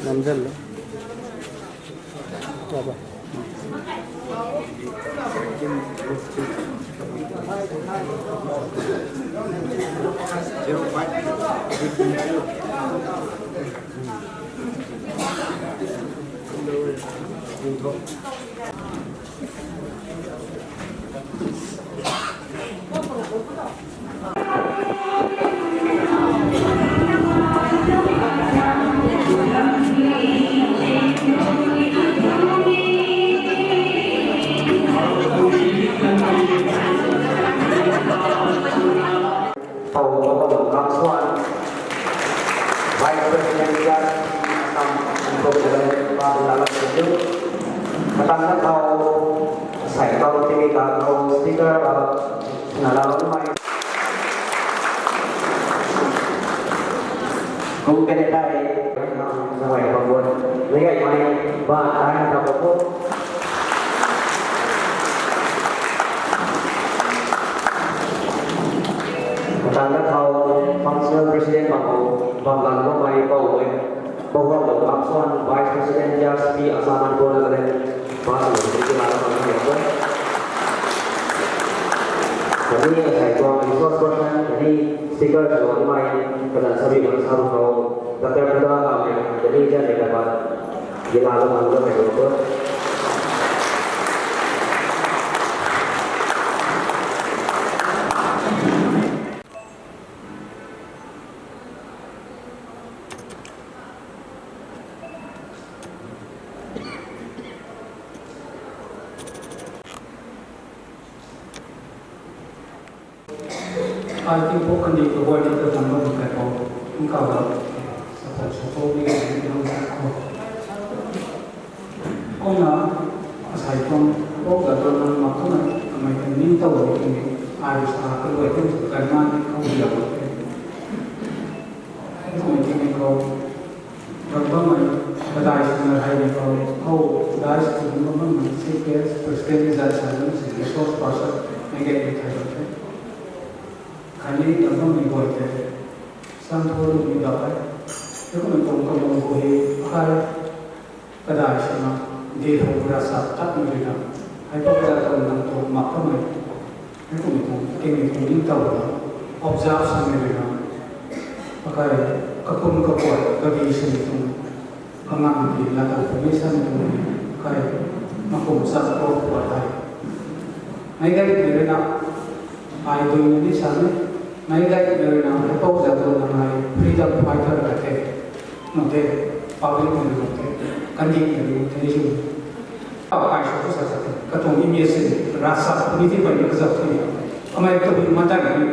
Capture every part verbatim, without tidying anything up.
Lamzan lo. Baba. Pou Lamsuan, Vice President, Assam, Central Government, pa la la tu. Matang na thau, sai thau timi ka thau speaker, na la mai. Kung kene dai, na wai pa bun. Ni gai mai, ba, ai na pa bun. Matang na thau, Functional President bam khou, bam lan bam mai pou e. Pou Lamsuan, Vice President, J R C P, Assam and Nagaland, pa sw tiki la bam mai e. Kani asai tuang resource person, kani speaker sw mai, kadan sabi man sa ru khou, Doctor Buddha Kamei, kani jan ni kabat, gila lo man lo mai lo. Ai tingpuk kandih kaguay ni ta tang bam kai khou, tingkauh rap, support support ni ni hang sa khou. Kumna, asai tuang, pou ta tuang nang mak kumna, kamei tuang ningtow ni, ai sa kaguay tuang kan man ni khou diau. Kumna tingmei khou, Ram bammei, kadai swna hei ni khou, hou, kadai swna bammei, C P S, President, Zat Salam, si resource person, mei gay ni thai bam the. Khatni ram bammei guay tei, sam thu lu ni dau e. Tei kumna tuang kamu khou hei, akai, kadai swna, di hou rasa tat ni rui na, hei pa kadai tuang nang tuang mak kamei. Hei kumei tuang, kingmei tuang ningtow na, observe swmei rui na, akai, kakum kapuat, kagi swmei tuang, kangang ki, lata permission tuang, akai, makum chap ko puat hei. Mei gay mei rui na, ai dui ni sa ni, mei gay mei rui na, hei pou za tuang na ngai, freedom fighter ka the. Nang the, public nang the, kandih nang the, nang the. Au, ai sw sa sa the. Katuang image si, rasa, ni the pai ni kazau the. Amei tabui matai ni.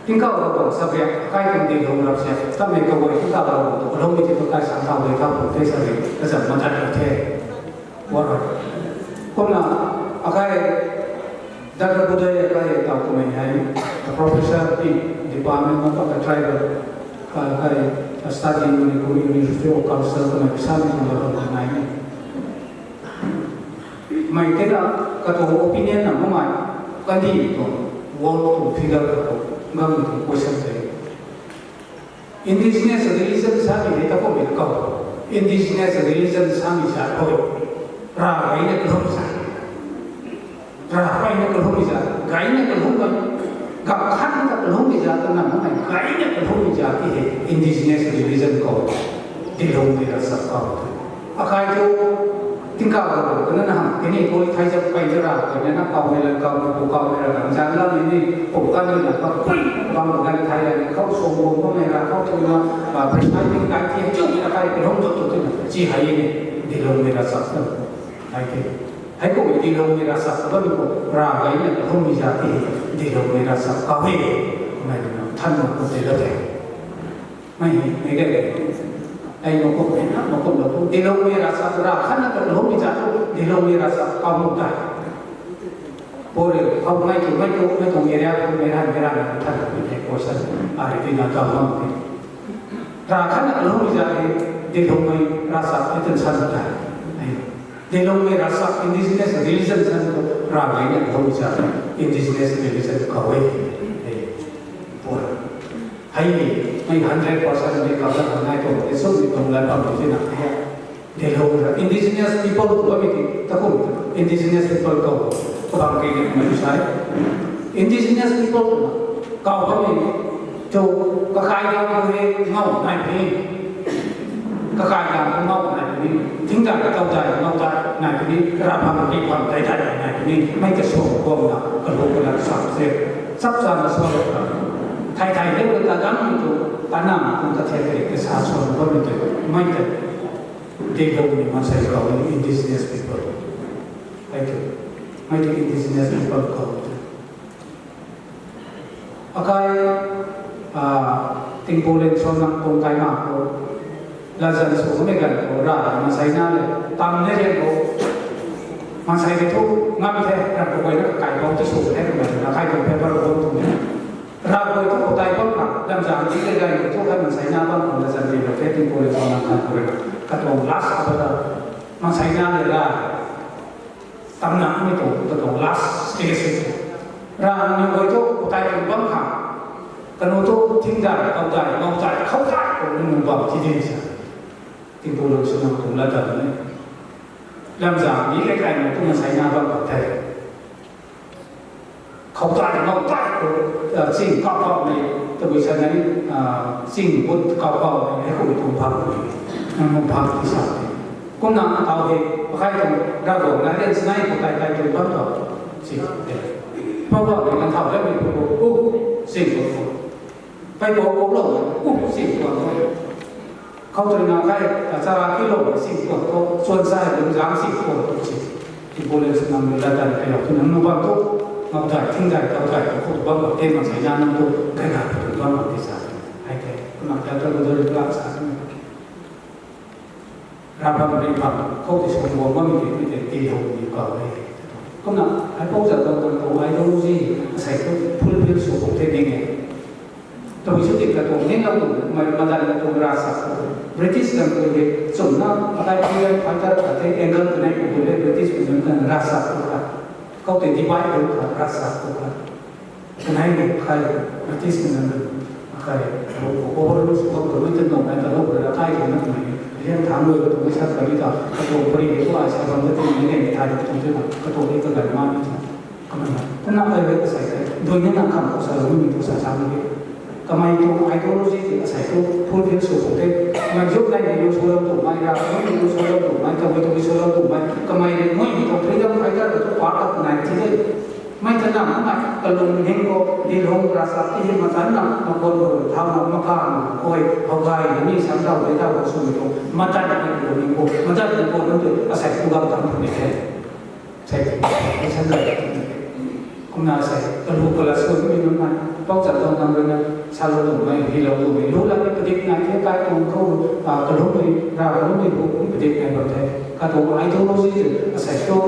Tingkauh ka tuang sa bia, kai tuang di lung rap se. Tamei kaguay tingkauh ka tuang, kalung ni the tu kai sang tau de tau tu the sa bia, kazau matai ni the. What? Kumna, akai, Doctor Budaya kai tau kumei hei, professor in department of the tribal, kai, kai, study Manipur University of Culture kumei sa ni kumei kumei nai ni. Mei kena, katuang opinion na mamei, kandih tuang, world tuang figure ka tuang, gam tuang question the. Indigenous religion samei hei ta kumhmei na kou. Indigenous religion samei zat hei, rav gayna kalum zat, rav gayna kalum zat, gayna kalum, gam khat ta kalum zat twna makmei gayna kalum zat ti hei indigenous religion kou. Dilungmei ravchap kou. Akai tu tingkauh ra kana na, kaniw pui thai zat pey na ra, kaniw na kaumei la, kaumei pu kaumei ra, kan zan la ni ni, pum kan ni la, kapui bam kan thai la ni, khou suang bum bammei ra, khou tui na, a, presiding kai ti, chu ni akai kalum tu tu tu, chi hei ni, dilungmei ravchap tu. Hei ti. Hei kou dilungmei ravchap tu bam kou, rav gayna kalum zat ti, dilungmei ravchap kou e. Mei na, than na kou ti la te. Mei, mei ge. Ai makum, mei na, makum la kou. Dilungmei ravchap, rav khat na kalum zat tu, dilungmei ravchap kou mu tai. Pore, khou mei tu, mei tu, mei tuang area tu, mei ran, mei ran, mei than, mei tei question. Ai, ti na tau bam ti. Rav khat na kalum zat ti, dilungmei ravchap, ti tun san tai. Ai. Dilungmei ravchap, indigenous religion san tu, rav gayna kalum zat, indigenous religion kou e. Ai. Pore. Hei, mei hundred percent mei kazat nai tuang, e sum ni tuang lai bam ti na. Dilung ra, indigenous people tu bammei ti, ta kum, indigenous people kou, kabang kei ni mei sai. Indigenous people tu, kou bammei, tu, kakai gam tu hei, ngau nai puni. Kakai gam tu ngau nai puni. Thingdai, kaudai, ngaudai, nai puni. Ravbam, ri bam, dai dai, nai puni. Mei kasuang kuang na, kalung kana chap se. Chap chana suang na. Thai thai le ka dam tu, tanam tu ka thek thek ka sa suang bammei tu. Mei te. Dilungmei maansei kou, indigenous people. Hei tu. Mei tu indigenous people kou. Akai, a, tingpuk leng suan nang tuang kai mak khou, latzan sw kummei ganv khou, rav maansei na le, tam ne lian khou, maansei le thu ngam the, ram khou guayna kakai bam ti sw the, kumna kai tuang paper bam tuang e. Rav guay thu khou tai bam khang, lamzang di le gay khou thu kai maansei na bam khang latzan di lo the, tingpuk leng suan nang kan khou rui na. Katuang last apa ta, maansei na le rav, tamna mei tuang, katuang last stage e. Rav nangniw guay thu, khou tai tuang bam khang. Kanu thu, thingdai, kaudai, ngaudai, khoudai, khou nangniw bam ti di sa. Tingpuk leng suan nang tuang lat ta ne. Lamzang ni kai kai nang tu maansei na bam khang the. Khoudai, ngaudai, khou, a, ching kau kau mei, tabui sa nai, a, ching but kau kau mei, hei khou tuang bam ni. Nang tuang bam ti sa. Kumna tau hei, akai tuang, rav guang na lian sinai khou tai tai tuang bam tau. Ching, e. Pau bam ni nang thau le mei khou, u, ching khou. Pei kou kou lou, u, si kuan khou. Khou tui na kai, a, chara ki lou, si kuan khou, suan sai, lung zang si kuan khou si. Tingpuk leng suan nang lat tan kai lou, tu nang nu bam tu, ngau dai, thing dai, tau dai, khou tu bam khou, te maansei na nang tu, kai dai, tu bam khou ti sa. Ai te, kumna ta ta lu doi la sa. Ravbam ri bam, khou ti suang bam bammei ti, mi te, dilungmei kou e. Kumna, ai pou zat bam bam kou, ideology, asei tu, fulfill sw khou the ning e. Tabui sw ti katuang ning la tu, mei madan la tu ravchap tu. British kan tu le, chumna, akai freedom fighter khat the, angle kanei khou le, British kan tu ravchap tu kha. Khou te divide tu kha, ravchap tu kha. Kanei ni kai, British ni nang kai, overlook sw khou tu, mei ta nung, mei ta lou, akai khou na mei, lian thang lui khou tu, mei sa kari ta, katuang pari khou tu, ai sa bam ta tu, mei ni thai tu tu na, katuang ni kagan ma ni tu. Kumna, kumna ai rui asei kai, dui ni nang kham khou sa lou ni tu sa sa ni. Kamei tuang ideology ti asei tu, fulfill sw khou the, mei zuk nai ni lu sw lou tu, mei ra, mei ni lu sw lou tu, mei ta wei tu sw lou tu, mei, kamei ni mei ni tu, freedom fighter tu, part of nai ti de. Mei ta na mei, kalung hing khou, dilung ravchap ti hei matan na, makuan khou, thau na, makan na, koi, how gay na, mi sam tau, dei tau, khou sw ni khou, matan na, kalung hing khou, matan na, khou, nang tu, asei tu gam tam tu ni the. Sei, asei tu gam tam tu ni the. Kumna sei, kalu kala sw ni nunc na, pou zat lou nang rui na, sa lou tu mei, hi lou tu mei, lu la ni padik nai the, kai tuang khou, a, kalung ni, rav kalung ni, lu ni padik nai bam the. Katuang ideology tu, asei tu,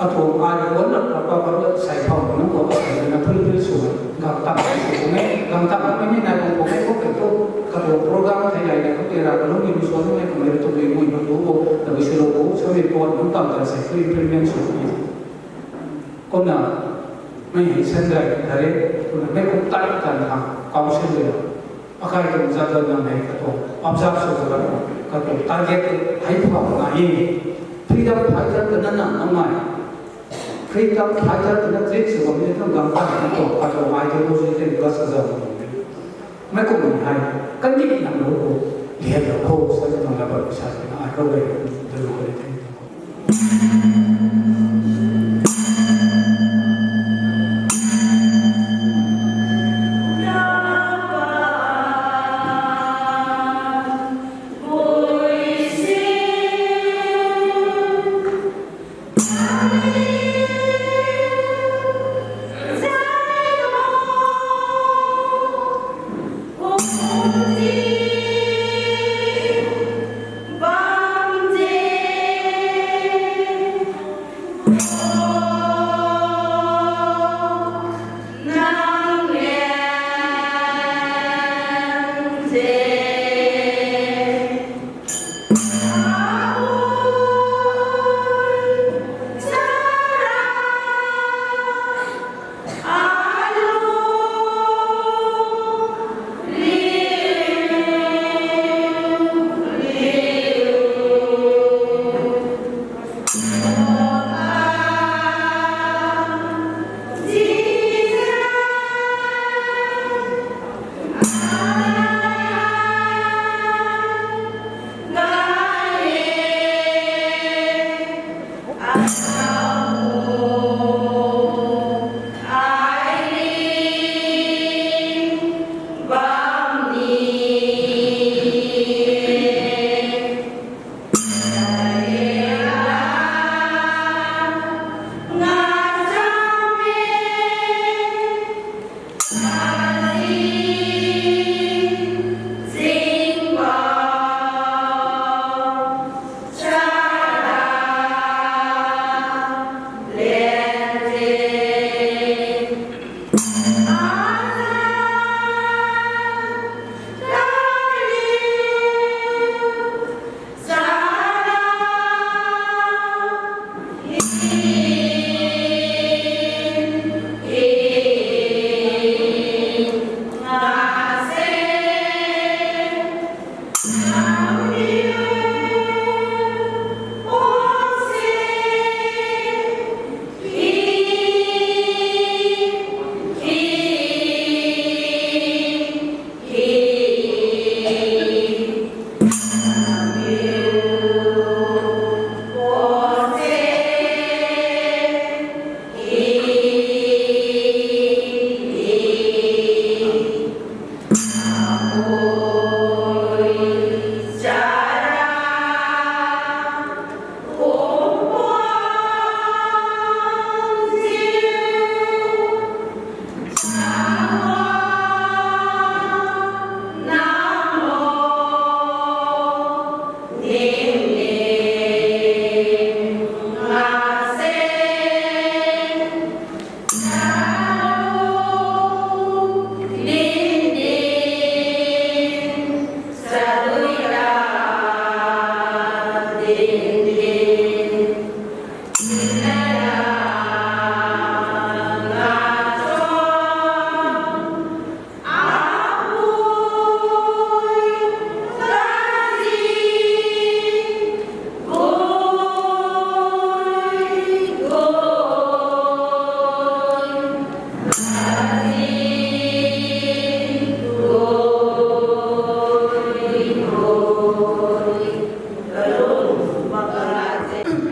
Atuang ai kuan na papa papa sai phou nang khou asei na phun phun sw, gam tam sw khou mei, gam tam mei ni nai bam khou mei khou kei tu, katuang program thei lai na khou kei ra kalung ni mi sw ni mei khou mei tu mei mui na tu bo, na mei sw lou bo, sa mei puan nang tam ta sei tu implement sw ni. Kumna, mei hei sen dai kare, kumna mei khou tai tan ha, council le. Akai tuang zat zat nang hei katuang observe sw zat katuang target hei thau nai e. Freedom fighter twna nang nang nai. Freedom fighter twna treat sw bam ni tuang gang tan katuang katuang ideology ten glass ka zat. Mei kum ni hei kandih nang lo ko lian lo ko sa tuang la bam sa na ai ko le de lo ko le.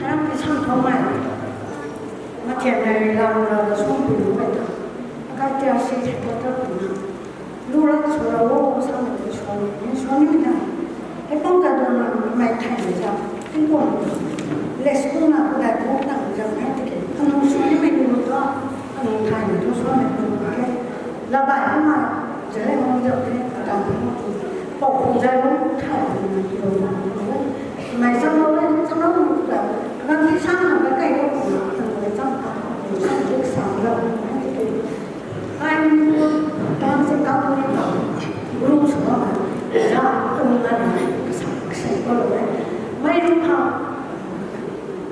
Ram ki sam thau mai. Mathian nai lam lam la sung pui lu bai ta. Akai tia si the ko ta pui na. Lu rak sw ra wo sam na sw ni sw ni na. Hei pang ka do na mai thai na ja. Tin pon. Le sw na ko dai ko ta ja mai te ke. Anu sw ni mai lu ta. Anu thai na tu sw ni ko ke. La bai ko ma. Zaleng mung zau the, atam mung tu. Pau pu zaleng mung thai tu na ki lo na tu. Mai sang lo le, sang lo mung tu ta. Nang ki sang na ka kai lo na, nang le sang ta, nang sang tu sang lo na ki tu. Kai mung tu, tan se ka tu ni ta. Guru sa ma, za tu na na, ka sang, ka sang ko lo le. Mai lu ka,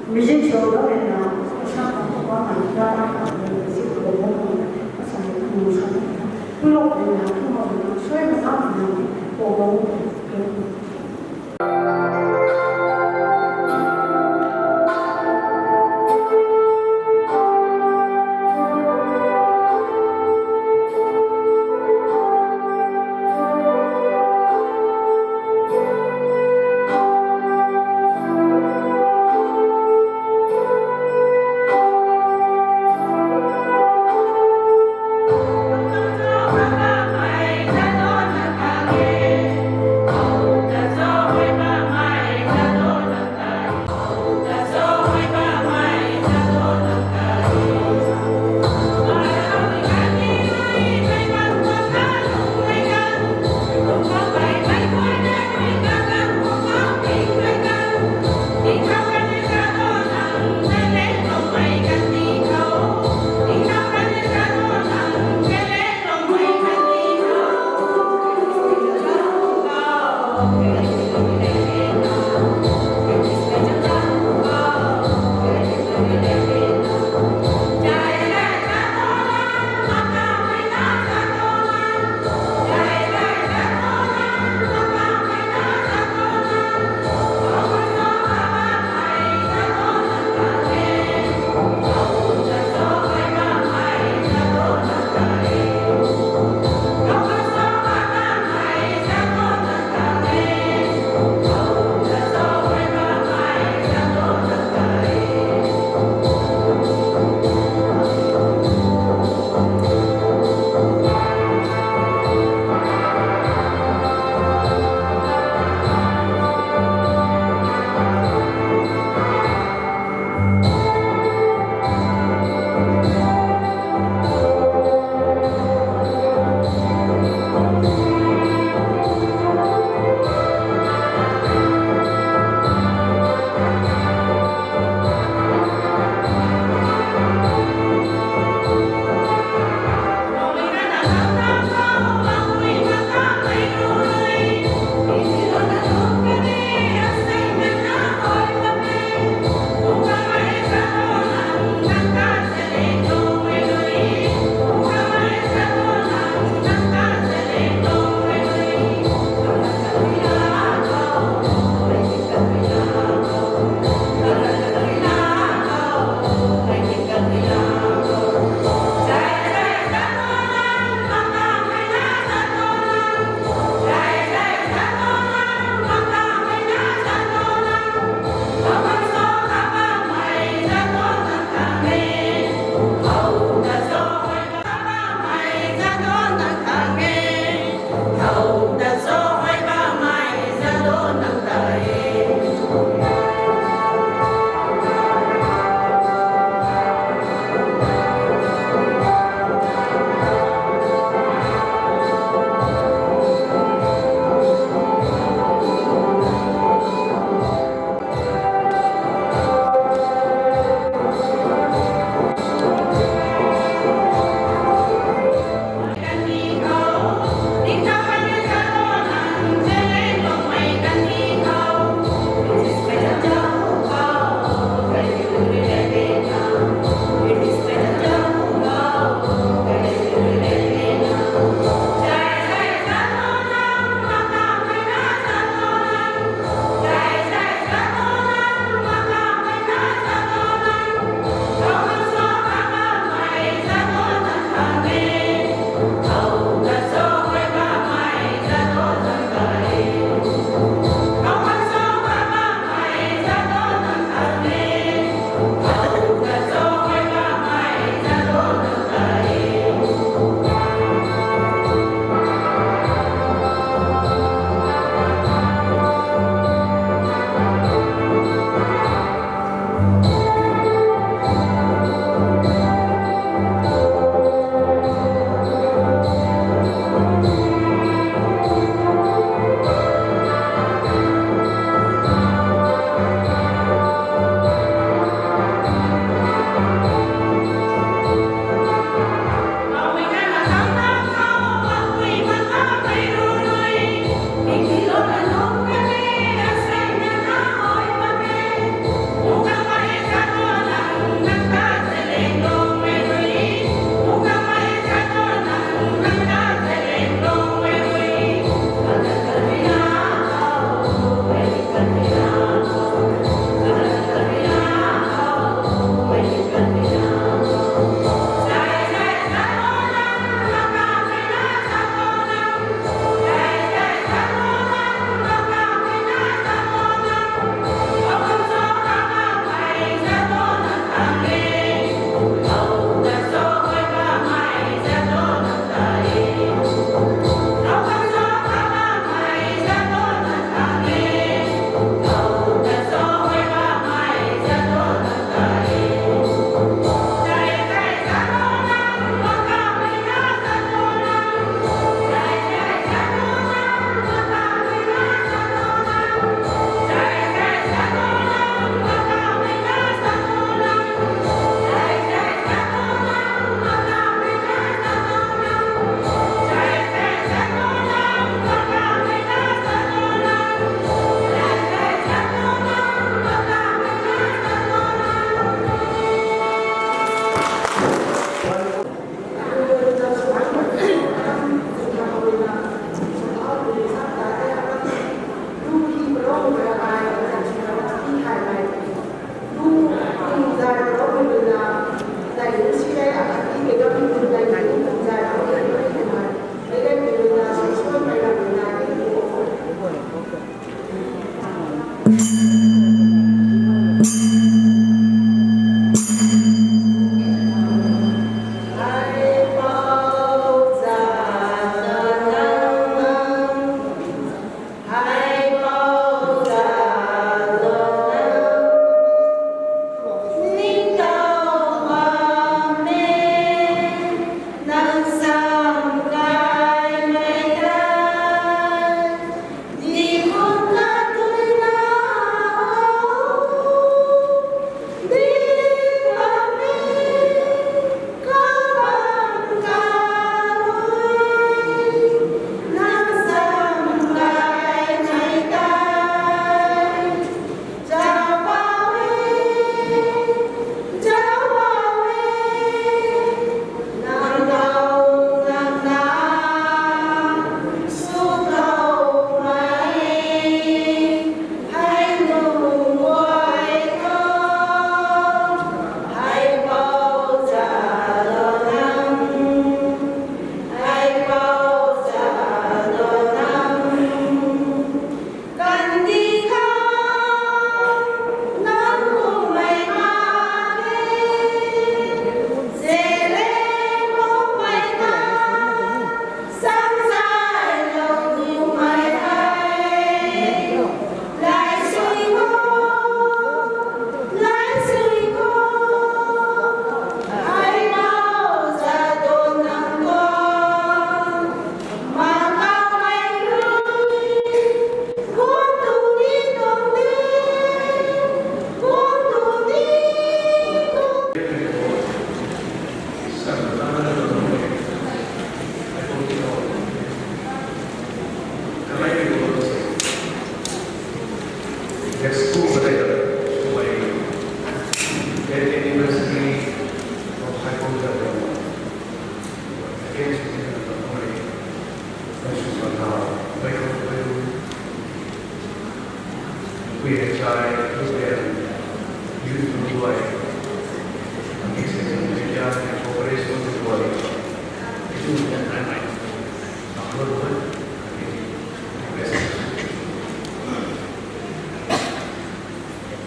music show lo le na, sa ka ko ma, za ka, music ko lo na, ka sang, ka sang. Pulok na, pulok na, suai na, na, na, pulok na.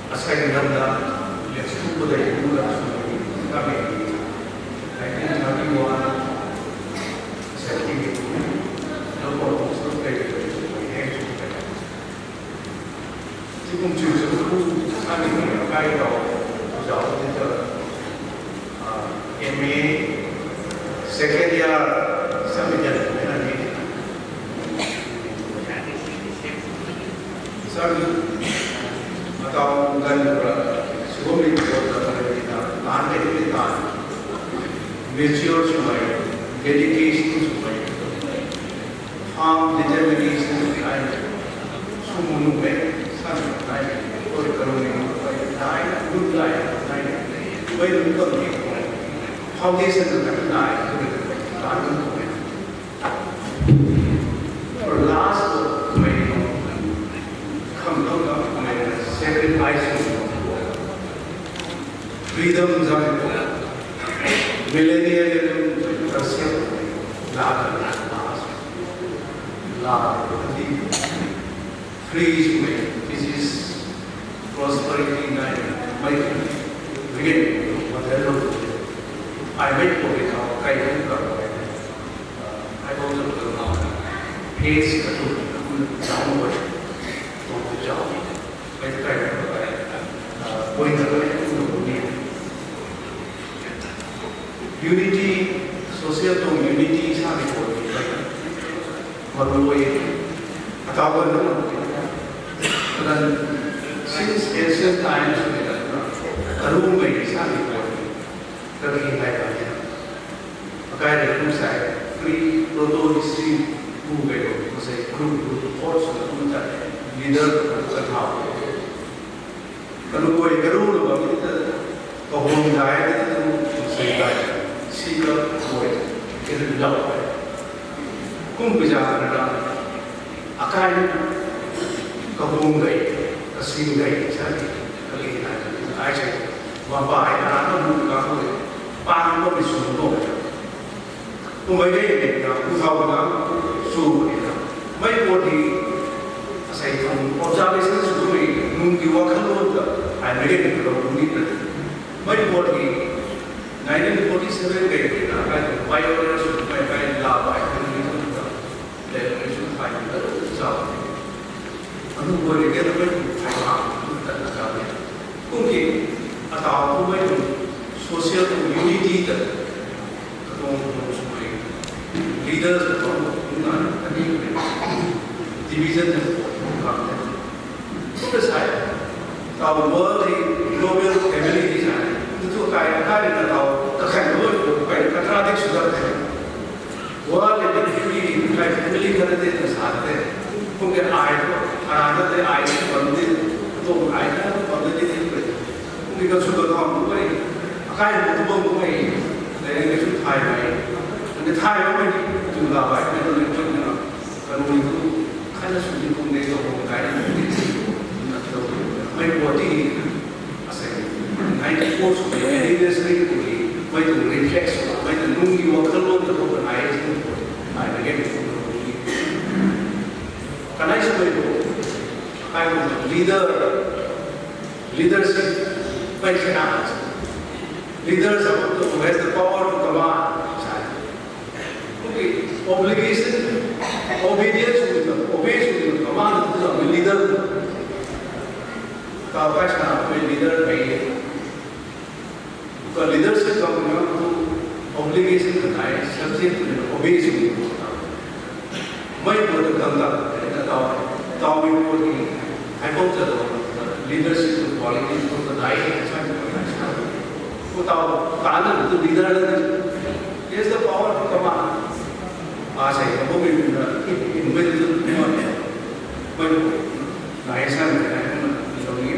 Asai ngamna, kami, nineteen thirty-one, seventy, Tikum chu chu ku sani kai tau zau ni ta, ah, M A second year sami jan na ni. Sami atau gan ra sumi ko ta na ni ta, tan ni ta. Mature sumai, dedication sumai. Firm determination ai sumunu me san ai koi karuni ai ai lut ai ai koi lut kami foundation na ai koi tan kami. Last me kam kam me sacrifice freedom zam millennialism concept la la la Free swmei, this is prosperity nai, mei, again, what I love. I make for it, how I can come. I also come out. Face katu, downward, from the job. Mei kai, uh, point of view, unity, social tuang unity sa ni ko ni kai. Marui, atau kan na. Then, since ancient times, karu mei sa ni ko ni. Kaki hai ba ni. Akai re kum sai, free proto history bu kai ko, ko sai group group thoughts na kum ta leader ka thau. Kanu koi karu na bam ni ta, kahum dai ni ta, sei dai, si ka koi, kiri lau. Kum pui za na, akai kahum dai, kasin dai, sa ni, kali na, ai sei, bam ba ai na, na mu ka koi, pang ko mi sum ko. Kumei ge ni na, ku thau na, su ni na. Mei puat hi, asei thang observation sw tu ni, nung ki wakhan lo ta, ai mei ge ni kalo ni na. Mei puat hi, nineteen forty-seven ge ni na, kai tu violence, kai kai la bai, kai ni tu ta. Then we should find the result. Anu boi rui kena mei tu thai ha, tu ta na ka ni. Kum ki, atau kum mei tu social unity ta. Katong katong swmei leaders katong katong na kani division na katong kam te. Kum ta sai, tau world hi global family di sai. Tu tu kai kai na tau kakhang lo kai contradict sw dat te. World hi family kai family khat te na sa te. Kum ke ai ko, ai na te ai bam te, katong ai na bam te te te. Kum ke ka sw ka thau kum mei, akai mo tu bam kum mei. Lev ni ka sw thai mei. Ni thai mei, tu la bai ni tu ni tu ni na. Kanu ni tu, khat na sw ni kum ni tu kum kai ni tu ni. Na tu, mei puat ti ni. Asei, ai force mei, leaders ni tu ni, mei tu reflex, mei tu nung ni wakhan lo tu tu ai ni tu. Ai ni ke ni tu ni. Kanai sw mei tu, ai tu leader, leadership, mei kena. Leaders are the one who has the power to command. Okay, obligation, obedience with the, obey with the command of the leader. Tau kai sa na, mei leader mei. Ka leadership ka mei tu obligation ka nai, subject to obey with the. Mei puat tu dang dang, na tau, tau mei puat ni, hai bok ta tu, leadership tu quality tu ka nai, hai sa ni ko nai sa. Ko tau, ta na tu leader na ni. He has the power to command. Asei ka bo mei na, in mei tu ni ma. Mei puat, nai sa ni, nai sa ni, ni lo ni.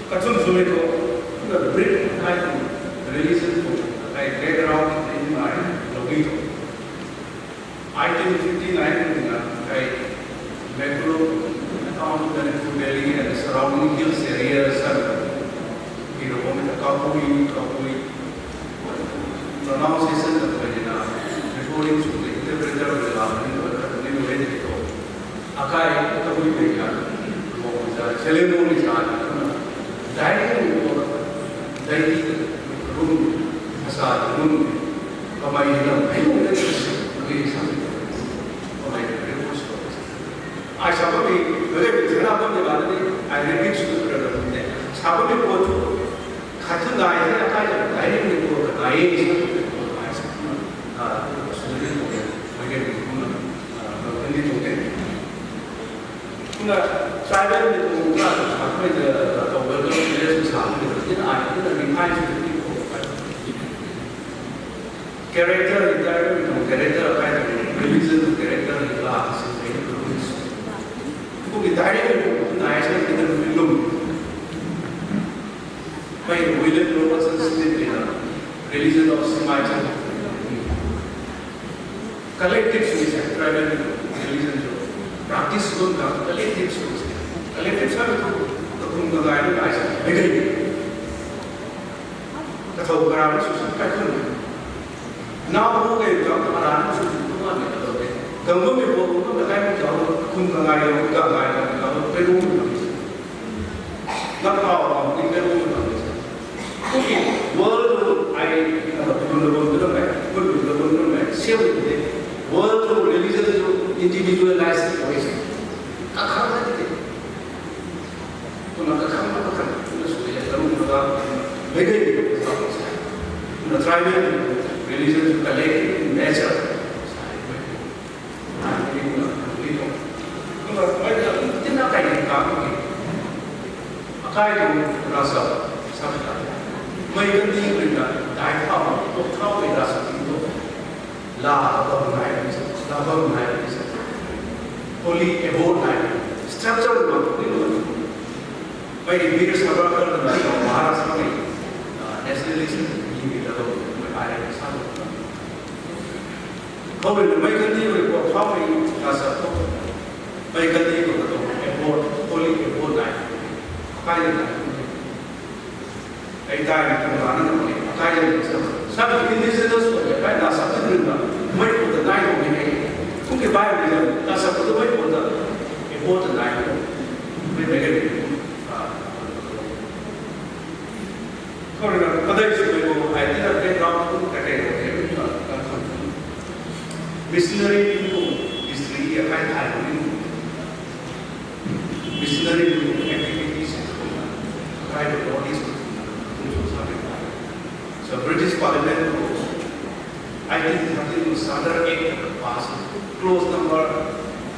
Kachun swmei tu, na brief kai tu, religion tu, kai background ni nai, lo ni tu. Eighteen fifty-nine na kai Manipur, Manipur Valley and surrounding hills areas and in the home the Kapui, Kapui pronunciation of the Morning sw te interpreter le la ni lo khat ni lo le ni to. Akai tabui mei ka, mo za, selemo ni sa, dai ni lo, dai ni room, asa room, kamei ni lam, ai mo le ni sa, ni sa, kamei ni room sw. Ai sa bammei, mei le thena bammei la ni, ai repeat sw tu ra ni, sa bammei po tu, khat tu nai the, akai ta nai ni ni po ka nai e, sa tu po nai sa. Ah, sw ni po, mei le ni po na, ah, mei ni po te. Kumna tribal ni po na, sa mei de, ah, welcome village sa mei de, ni ai, ni ai ni po. Character, retirement tuang character, kai tuang religion tuang character, la, sin, kum retirement tuang nai sa, kita tuang lum. Mei William Robertson Smith ni na, religion of Semitism. Collective sw sa, tribal religion tu. Practice kum ka collective sw sa. Collective sa tu, tu kum ka ngai, ngai sa, ngai. Kathau karam sw sa, kai khun. Nau bu kei zauc ta aran sw sw tu ma ni ka lo de. Gang bu mei bu bu na kai zauc khun ka ngai lo, ka ngai lo, ka lo, pe bu na. Na pau ma ni pe bu na. Kuki world ai na ba bu na bu na mai, bu na bu na mai, siam de. World religion tu individualize the way. Ka kha na de. Kumna kakhang na kakhang, kumna sw e, karu na ka, mei gay ni ka sa sa. Kumna tribal religion tu collective in nature. Kumna, kumna, kumna, kumna, tina kai ni ka, kumna. Akai tu rasa, sa ka. Mei kan ni kumna, dai thau, tok thau ni rasa, kumna. La bam nai, la bam nai, holy abode nai, structure bam ni lo. Mei Veer Savarkar na Maharashtra mei, ah, nationalist ni mei la bam mei ai sa lo. Khou rui mei kan ni rui ko khou mei ka sa ko. Mei kan ni ko ko abode, holy abode nai. Kai nai. Ai dai ni tuang rana na ni, akai ni sa. Sa indigenous ko le, kai na sa tu na, mei ko ta nai ko ni. Kuki bai ni na sa ko tu mei ko ta, e ko ta nai ko. Mei mei ni. Ah. Khou rui na, padai sw mei ko, ai tina background ko, ka te ko, ka te ko. Missionary ko, history ya kai thai ko ni. Missionary activities, private bodies, so British Parliament, eighteen thirteen Charter Act passed, clause number,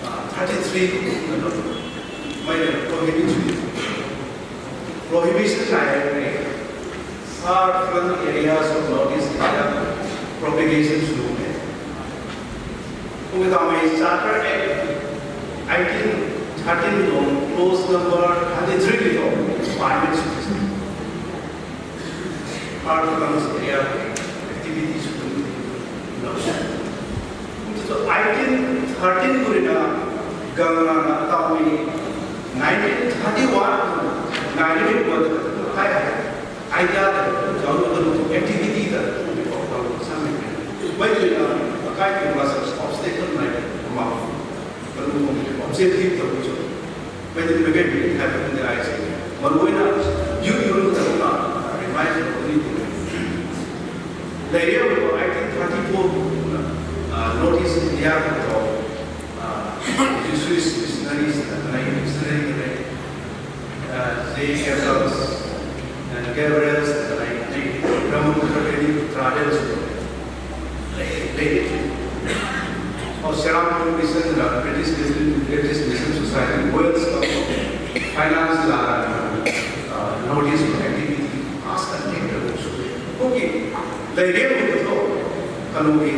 uh, thirty-three, mei prohibition, prohibition nai, far-flung areas of Northeast India propagation slow hai. Kumna mei Charter Act eighteen thirteen tuang clause number thirty-three ki tuang requirements far-flung area activities slow. Kumna eighteen thirteen ko rui na gang na na tau mei nineteen thirty-one nineteen one kai hai. Idea ta, zauc na kanu activity ta, kanu pau kanu samei. Mei tei na, akai tei na sa obstacle nai, ma, kanu objective ta bu cho. Mei tei mei kai bi thai ta kanu ai se. Maluai na, youth youth ta na, remind ta kanu ni tu. Lei ria ko eighteen thirty-four ko na, ah, North East India ko, ah, Jesuit missionaries ta nai, missionary ta nai. Uh, J. Gabriels, uh, Gabriels, uh, like, like, Brahmaputra Valley Traders, like, like, oh, Serampore Mission, uh, British Mission, British Mission Society, Wales, uh, finance, uh, uh, North East activity, as connected also. Okay, like, they will go, kanu ki,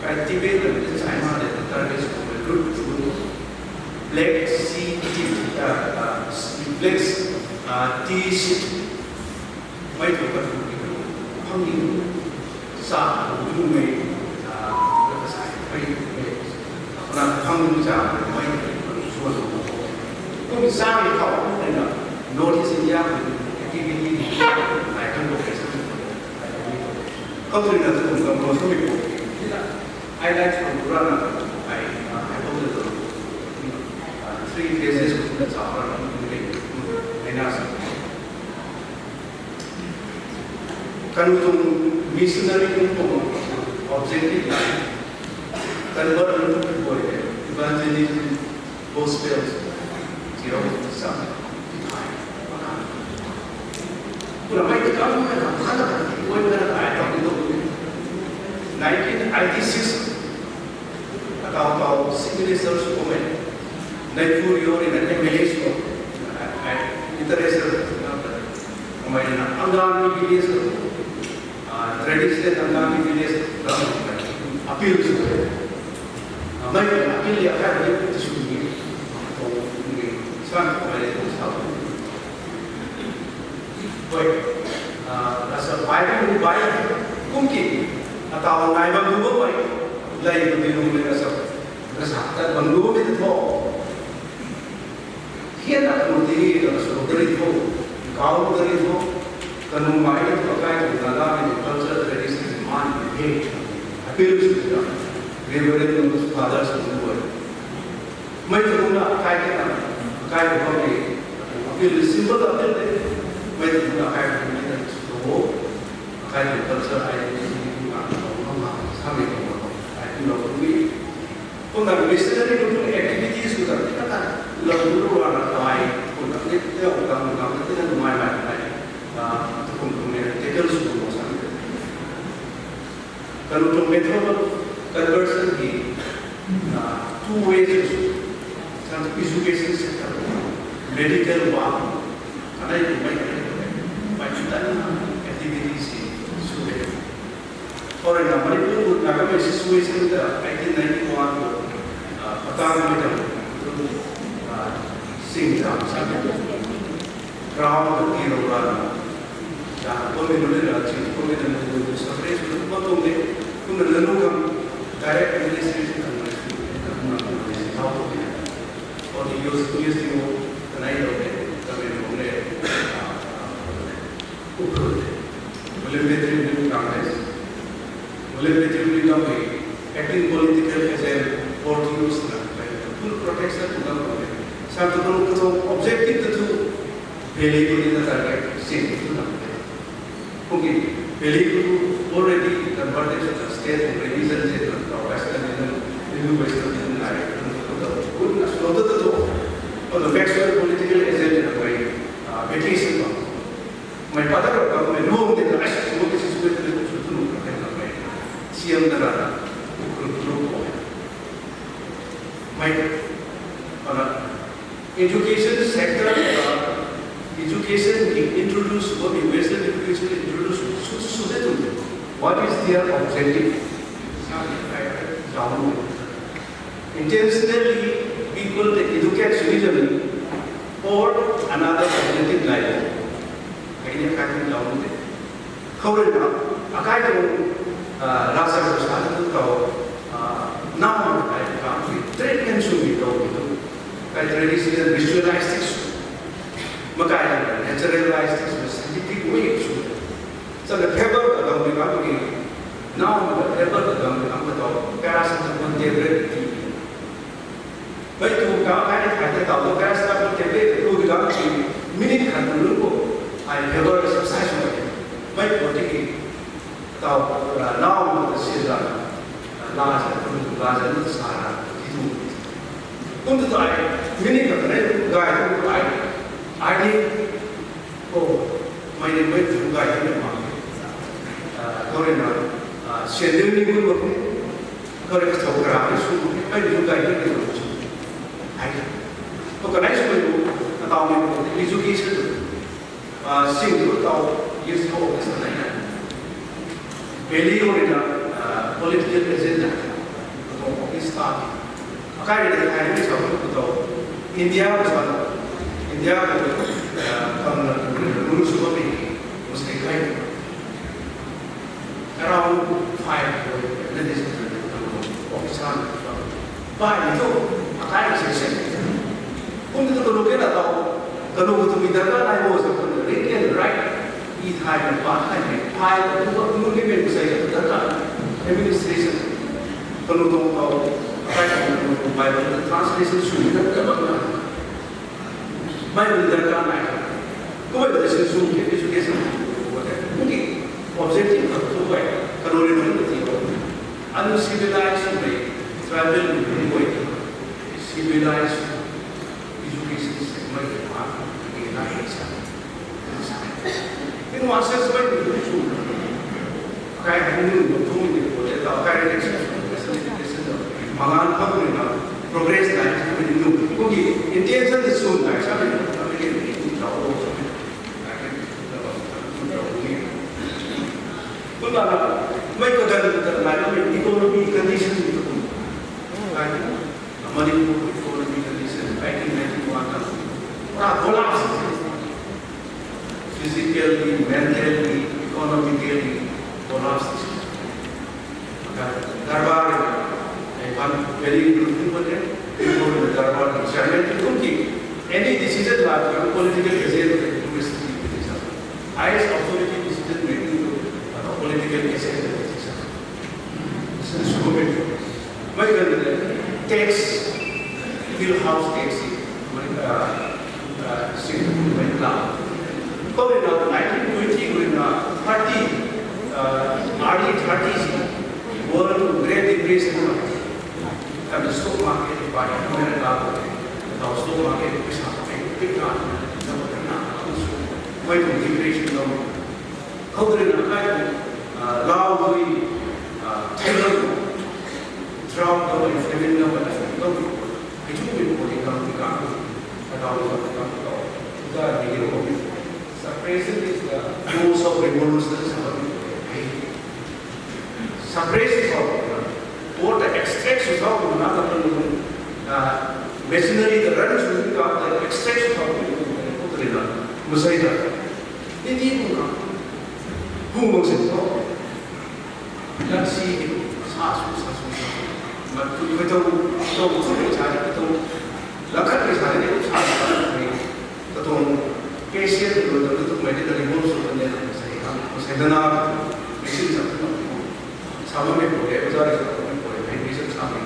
kai Tibet and China, the Tibetans will recruit to Black Sea tea, uh, uh, Black Sea, uh, tea ship. Mei tu ka tu ki tu, phang ni sa tu mei, uh, ka sa mei, mei. Apna phang ni sa mei tu suan tu. Kum sa ni khou ni na, North East India activity ni, like, kan ko kaisa ni. Kau tu ni na tu kum kam ko so ni ko. Highlights from Quran na ai ai ko le to three phases ko na cha ra na ni ai na sa. Kan tuang missionary tuang objective na convert ko evangelism, gospel, theology, sa. Kuna mai kam na kam khat na koi na ai ta ni to. Nineteen eighty-six atau atau city minister sw ko mai nai pu rio ni na M L A sw ko international na ko mai na Angami village traditional Angami village na appeal sw ko mai appeal ya ka ni sw ni ko ni san ko mai sa. Hoi, asa Bible ni Bible kum ki atau nai bam du bam mai lai ko di lu le asa asa ta bam du bam tho. Hian na kanu ti ni kanu sw dari tho, kau dari tho, kanu mai ni tho kai ko na la ni culture tradition man ni he. Appeal sw da. Reverend, fathers ko ni hoi. Mei tu na kai ke na kai ko ni appeal simple appeal de. Mei tu na kai ko ni na so kai ko culture identity ko na ko na ma sa mei ko ai tu lo ko ni. Ko na missionary ko tu activities ko ta ta lo ko na kai ko na ni te o kam kam te na mai mai mai. Ah, tu ko ni tackle sw ko sa. Kanu tuang method of conversion hi two ways, san education sector, medical work, anei tu mai mai mai tan activities hi sw de. Or na Manipur na ka situation ta eighteen ninety-one ko patang mai ta sing ta sa ground ka tiro la ya ko mi nunc na chi ko mi nunc na separate sw ko tuang de. Kumna nanu kam direct administration kan na na na how ko de. Or the use use the mo kanai lo de, kami lo de. Ukhrul de. William Petrie Congress. William Petrie Congress acting political agent, Portuguese na full protection tu na ko de. Sa tu ko objective tu Valley ko ni na target sing tu na. Okay, Valley ko already converted to the state of religion se na Western ni na, Hindu Western ni na, ko na slow to to. Ko the actual political agent na koi vacation ko. Mei pada ro ka mei lung de na ai su ko su ko su tu na koi na mei. Siam na na. Ko ko ko. Mei. Ana Education sector, education introduce, what the Western education introduce, so, so, so that what is their objective? Intentionally, people they educate religion or another objective like that. Kainia kainia jaw de. Khou rui na, akai tuang, ah, rasa ko sa tu tau, ah, nam kai kam ki treatment sw mi tau mi tu. Kai traditional ritualistic sw. Makai na naturalistic sw, scientific way sw. Sa na favour ka dam mi kam ki, nam ka favour ka dam mi kam ka tau, paracetamol tablet ti. Mei tu kam kai ni thai ta tau tu paracetamol tablet tu bi kam ki minute khat tu lu ko ai favour exercise mai. Mei ko ti ki tau, ah, now the season, ah, la sa tu la sa tu sa na ti tu. Kum tu ai minute khat ni gai tu ai ai ni Oh, mei ni mei tu gai ni ma. Ah, kau rui na, ah, sian ni ni gun ma. Kau rui ka chau kara ni su, mei ni gai ni ni su. Ai. Ko kanei su mei tu, atau mei tu, education tu. Ah, sing tu tau, youth ko ka sa nai na. Valley ko rui na, ah, political agenda. Ko office staff. Akai rui thai ni sa ko tau India ko sa, India ko, ah, kam na rule sw bam ni, Muslim kai. Around five ko, na this ko officer. Bai ni tu, akai rui se se. Kum tu ko lo ke na tau, ko lo tu mi darkar nai mo sa ko, read and write. I thai na pa thai ni, phai ko tu ko tu ni me sai darkar. Administration. Kanu tuang tau, akai kanu tuang Bible ta translation sw ni ta ta bam na. Bible darkar nai. Kou Bible ta sin sw ke education. Kou objective ta tu bai. Kanu ri nunc ta ti ro. Uncivilized mei, tribal mei, civilized education system mei, ma, ke na sa. Inu access mei tu sw. Kai hei nu tu ni ko le ta kai ni mangan pa ni na progress na ni nu ko ki intention ni sw na sa ni ko ni ni ta o sa ni. Kumna na mei kadan kadan lai mei economy condition ni tu. Kai Manipur economy condition, nineteen ninety-one na, pura collapse. Physically, mentally, economically collapse. Maka darbar, ai pan very good thing pun e. People in the darbar, chairman, kum ki any decision la, political agenda, university decision. Highest authority decision making to, uh, political agenda decision. Mei ganv le tax, bill house tax, mei, ah, ah, sin mei la. Kou rui na nineteen twenty rui na thirty, ah, early thirties, World Great Depression na. Tam stock market bai America ko, tau stock market pisa pai pik na, na, na, na, mei tu depression na. Kou rui na kai, ah, lau dui, ah, thailan, drought na, famine na, na, na, na, hei chu min ko di kam di kam, ka dau di kam di kam, da di di ro. Suppression is the cause of revolution, sa di. Suppress is all. Or the extract is how to not the, uh, machinery, the run is how to extract is how to, masai da. Ni di bu na. Bu mang sin to. Lat si ni sa su, sa su, sa su. Ma tu, tu, tu, tu, tu, sa ni tu. Lakat ni sa ni sa ni. Katuang patient lu ta tu mei di ta remote sw kan de na, masei ha, masei dana, machine sa tu na, sa ma mei pui, bazar sa tu mei pui, mei patient sa mei,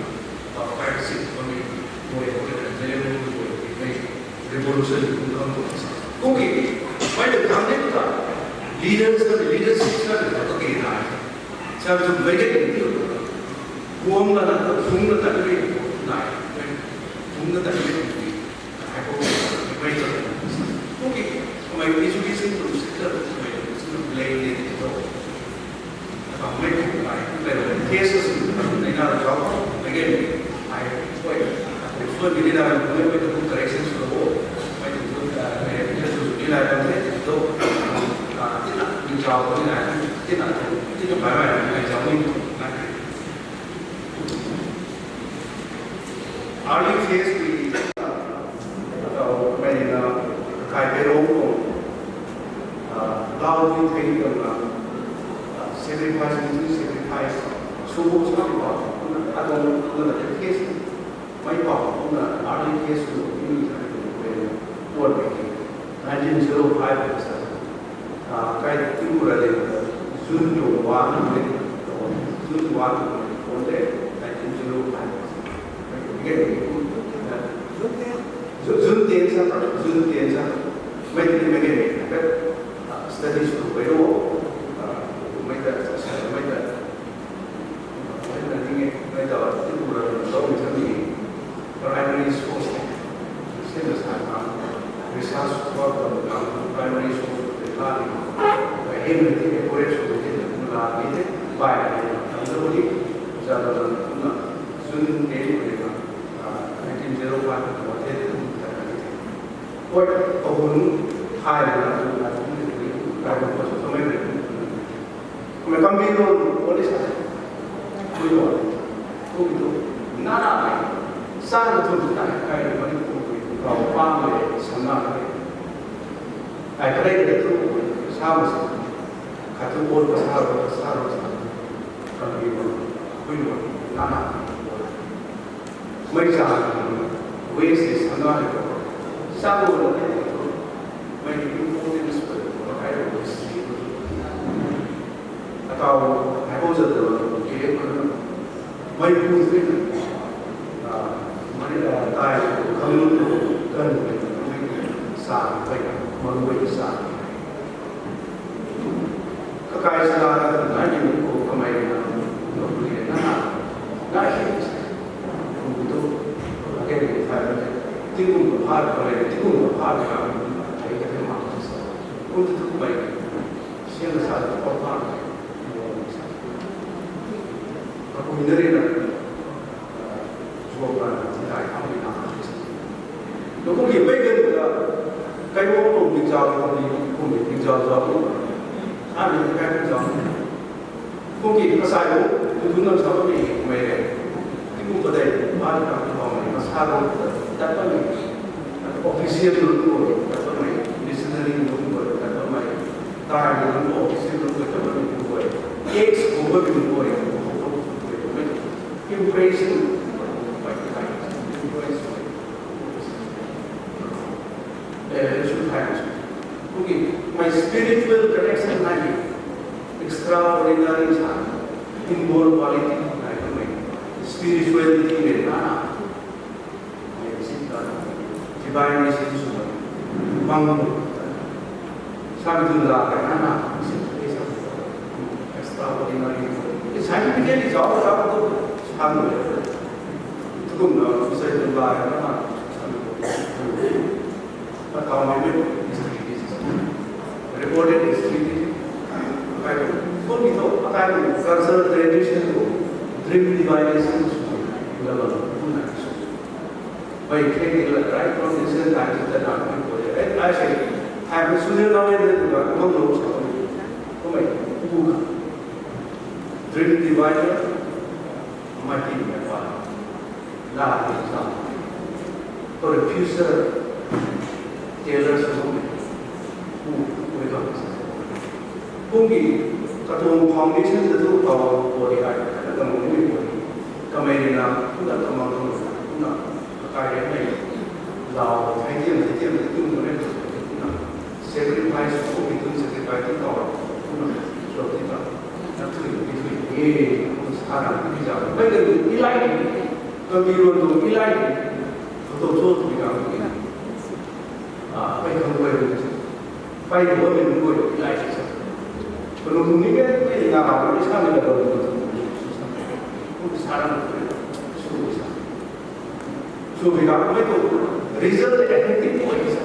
pa pa kai si tu mei, pui, pui, mei, mei, mei, mei, revolution tu kan tu sa. Kou ki, mei ta kan de ta, leaders na, leadership na, ta tu ke na, sa tu mei de tu, guang na, phung na ta mei, na, phung na ta mei, Kou ki, kamei education tu sector tu kamei tu blame ni tu. Kamei tu lai, tu lai, cases tu lai na rau, again, ai, koi, so ni na, kamei tu correction sw bo, kamei tu, ah, kamei tu ni lai bam the, tu, ah, tina, ni chau ni lai, tina, tina bai bai ni chau ni, na. Early phase ki, uh, mei na, kai pe ro ko, uh, lau di thei na, uh, sacrifice, ni sacrifice, sw bo sa ni ba, atuang, atuang phase, mei pa, na, early phase ko, ni sa ni ko, ko, nineteen zero five sa. Ah, kai Tripura de, June tuang one, June one, one de, nineteen zero five. Again, June, June ten sa, June ten sa. Mei ti mei ke, ah, studies tu bai ro, ah, mei ta, mei ta, mei ta, mei ta, Tripura de, primary source, same as I found, research work on the primary source of the learning. By him, the encourage to the learning, by the June ten, uh, nineteen zero one, quite a hun high, Kumna kambi lo, police, kuilo, kuilo, nana, sana tu, kai, kai, mani, kuilo, kau, pang, le, sana, le. Ai, kare, le, tu, sama, sa, katu, bol, ka, sa, ro, ka, sa, ro, sa, kambi lo, kuilo, nana, Mei cha, waste ni sana ni ko. Sa ko na ni ko. Mei ni ko tin sp ko kai ro si ko. Atau, hai ko za to ke ko na. Mei pu tei na, ah, mei, ah, tai, kang lu tu, kan lu tu, mei sa, mei, mang mei sa. Kakai sa na, na ni ko kamei na, ko ni na, na, na hi, ko tu, again, tai, tingkum ko pha, kamei, tingkum ko pha, ka, tai, ka, ma, sa. Ko tu, tu, mei, siang sa, ko pha, ko sa. Kapui na ri na, zuak na, ti tai, kamei na. Lo kum ki mei kan ta, kai wo kum ni zau, kum ni, kum ni zau zau. Ani kai kum zau. Kum ki kasai wo, kum kum nam sa kum ni mei re. Ti kum padei, ba ni kam kum mei, kasa kum ta, ta kum ni. Official kum kum, ta kum ni. Missionary kum kum, ta kum ni. Tai kum kum, official kum kum, ta kum ni kum kum. Ex kum kum kum kum, kum kum kum kum. Impression, impression. Eh, should have. Okay, my spiritual connection nai, extraordinary sa, inborn quality nai, my spirituality le na, my physical, divine mission sw, mang, sam tu la ka na na, extraordinary. It's scientifically zao zao tu, sam tu, tu kum na, tu sai tu la ka na, sam tu. But how many history this is? Recorded history this is. Akai tu, kung ni tu, akai tu, cultural tradition tu, dream divination tu, tu la ba, tu na, tu. By taking the right from this and that is the dark people. And I say, I am Sunil Namen, the dark one knows how to. Kung mei, tu ka. Dream diviner, mighty in my father. La, la. For the future, tailor, so many. Who, who will come? Kung ki, katuang foundation ta tu tau body ai, katuang ni body. Kamei ni na, tu na kamang tu na, tu na, kakai ni mei, lau, hai tiam, hai tiam, hai tiam, tu na, tu na, sacrifice, kung ki tu sacrifice tu tau, tu na, so tu na, na tu ni, tu ni, eh, tu sa na, tu ni sa, mei ni, ni lai, kami ron tu, ni lai, tu tu so tu ni ka, tu ni. Ah, pei khang guay rui, pei khang guay rui guay lai si sa. Kanu ni me, me na ra ni sa ni la rui. Ku sa ra ni su sa. Su bi ka me tu result effective guay sa.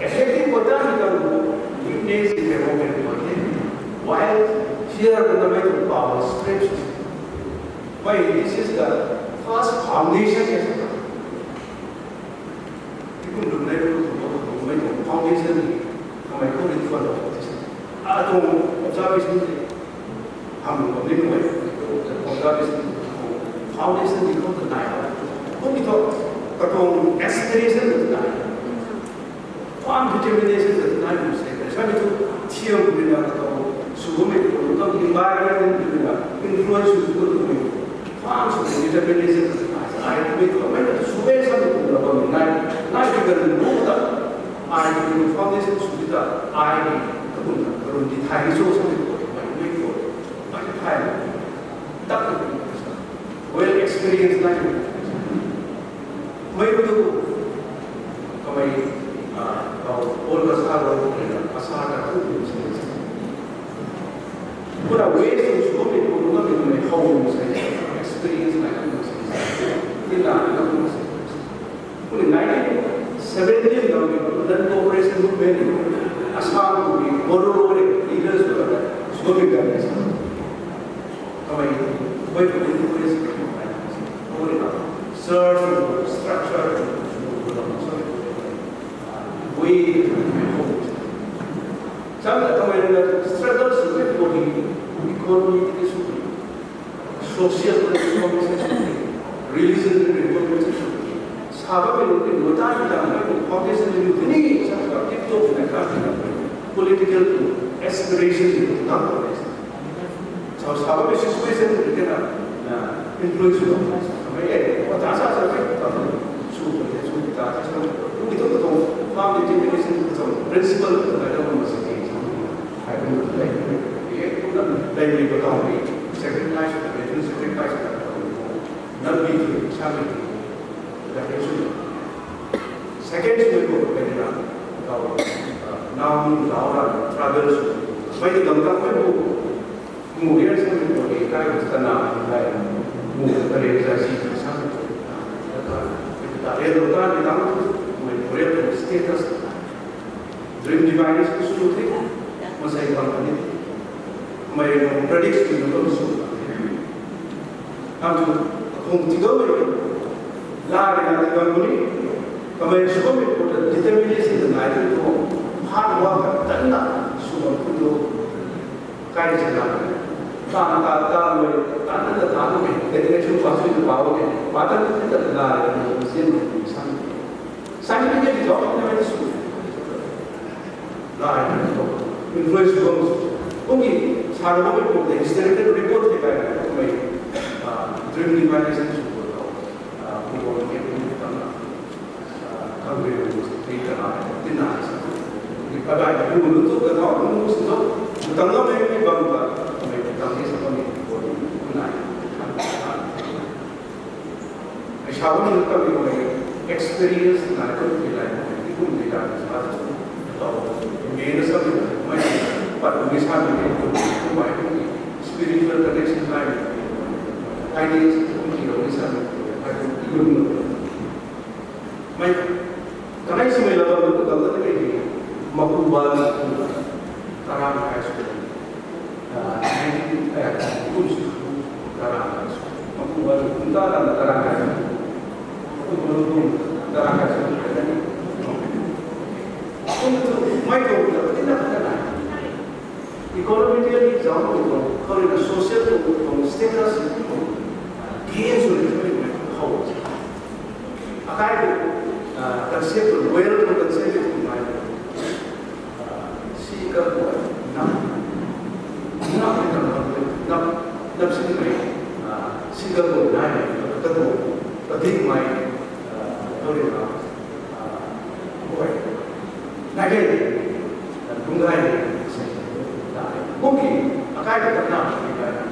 Effective guay ta ni ka witness in the moment guay. While fear na me tu power strips. Why, this is the first foundation. Tikum lum nei lu tu, mei tuang foundation ni, kamei khou ri tuan lo. Atuang observation ni, ham lu ni mei, observation ni, foundation ni khou ta nai. Kum ni thu, katuang aspiration ni nai. Firm determination ni nai lu se. Sa ni tu, thiam ni na katuang, sw mei tu, katuang environment ni na, influence sw tu mei. Farm sw determination ai mei tu mei na sw e sa ni kum na bam nai, nai ki kan lu ta, ai ki foundation sw ta, ai ki kum na kum di thai ni so sa ni kum mei mei kum, mei thai ni, tak ni kum sa, well experience nai ni kum sa. Mei tu, kamei, ah, kau, all ka sa ro, ka sa ta tu ni sa. Kuna ways to show me, kuna me, me how you say, experience like you say. Ila, ila, you say. Kuna nineteen seventeen na me, then cooperation movement, Assam ko bhi, Bodo leaders ko, show me ka. Kamei, wei ko, cooperation ko, search, structure, wei, Chang ta kamei rui na struggle sw e body, economy tiki sw e, social reform sw e, religion reform sw e. Sa bammei nunc ki lu ta ni ta mei tuang foundation ni lu tini sa ka tip tu na ka ti na political aspiration ni lu ta ko ni. Sa sa bammei situation ni kena influence lo. Mei e, ko ta sa sa mei ta sw ko te sw ta sa sa. Lu ki tu ko tuang foundation ni tu principle tu na ka ma sa ni. Ai, kum na, dai, dai, dai, dai, dai, dai, sacrifice, dai, sacrifice, Lalbi tu samei tu, ya ke sw. Second sw ko pe na, tau, ah, nam lau ra travel sw. Mei ti gam ta mei bu, mu ria samei ko de kai ta na, kai mu ta re sa si samei ko. Ta ta re lo ta ni tang, mei ko re to status. Dream device ko sw the, masei bang ni. Mei ko predict sw ko sw. Am tu, kung tiga mei, la rui na tiga muni, kamei sw mei ko ta determination ta nai tu ko, hard work ta tan na, sw bam kun do, kai se na, ta ta ta mei, ta ta ta ta mei, dedication pa sw pa mei, pa ta ta ta la rui na sin mei san. Scientifically documented sw. Lai, influence bam sw. Kung ki, sa ru bam ko, historical record the kai, mei, ah, dream device sw ko, ah, ko ko ke ko tam na, ah, kang re ru, pe ka na, tin na sa. Ni pa dai, ru ru tu ka thau, ru ru sw tu, tam na mei, mei bam ka, mei tam ni sa ko ni, ko ni, ko nai. Ai sa bam ni ka mei ko mei experience na ko ki lai ko mei, ki kum ni ka sa tu. Tau, mei na sa mei, mei, pat mei sa mei, ko mei, spiritual connection lai mei. Ai ni ko ki ro ni sa mei, ai ko ki ro ni. Mei, kanei sw mei la bam tu ka la te mei, maku ba na, tarang kai sw. Ah, nineteen, eh, kun sw, tarang kai sw. Maku ba na, kun tarang, tarang kai sw. Maku ba na, kun tarang kai sw. Kun tu, mei ko, tina ka na. Economically zauc tuang, khatni social tuang status tuang, gain sw ni twmei how. Akai tu, ah, concept tuang, wealth tuang concept tuang nai. Ah, si ka tuang, nap, nap ni kan nap, nap si ni, ah, si ka tuang nai, ka tuang, ka dik mei, ah, khatni, ah, Nai ke, lungc gay ni, kung ki, akai ka na,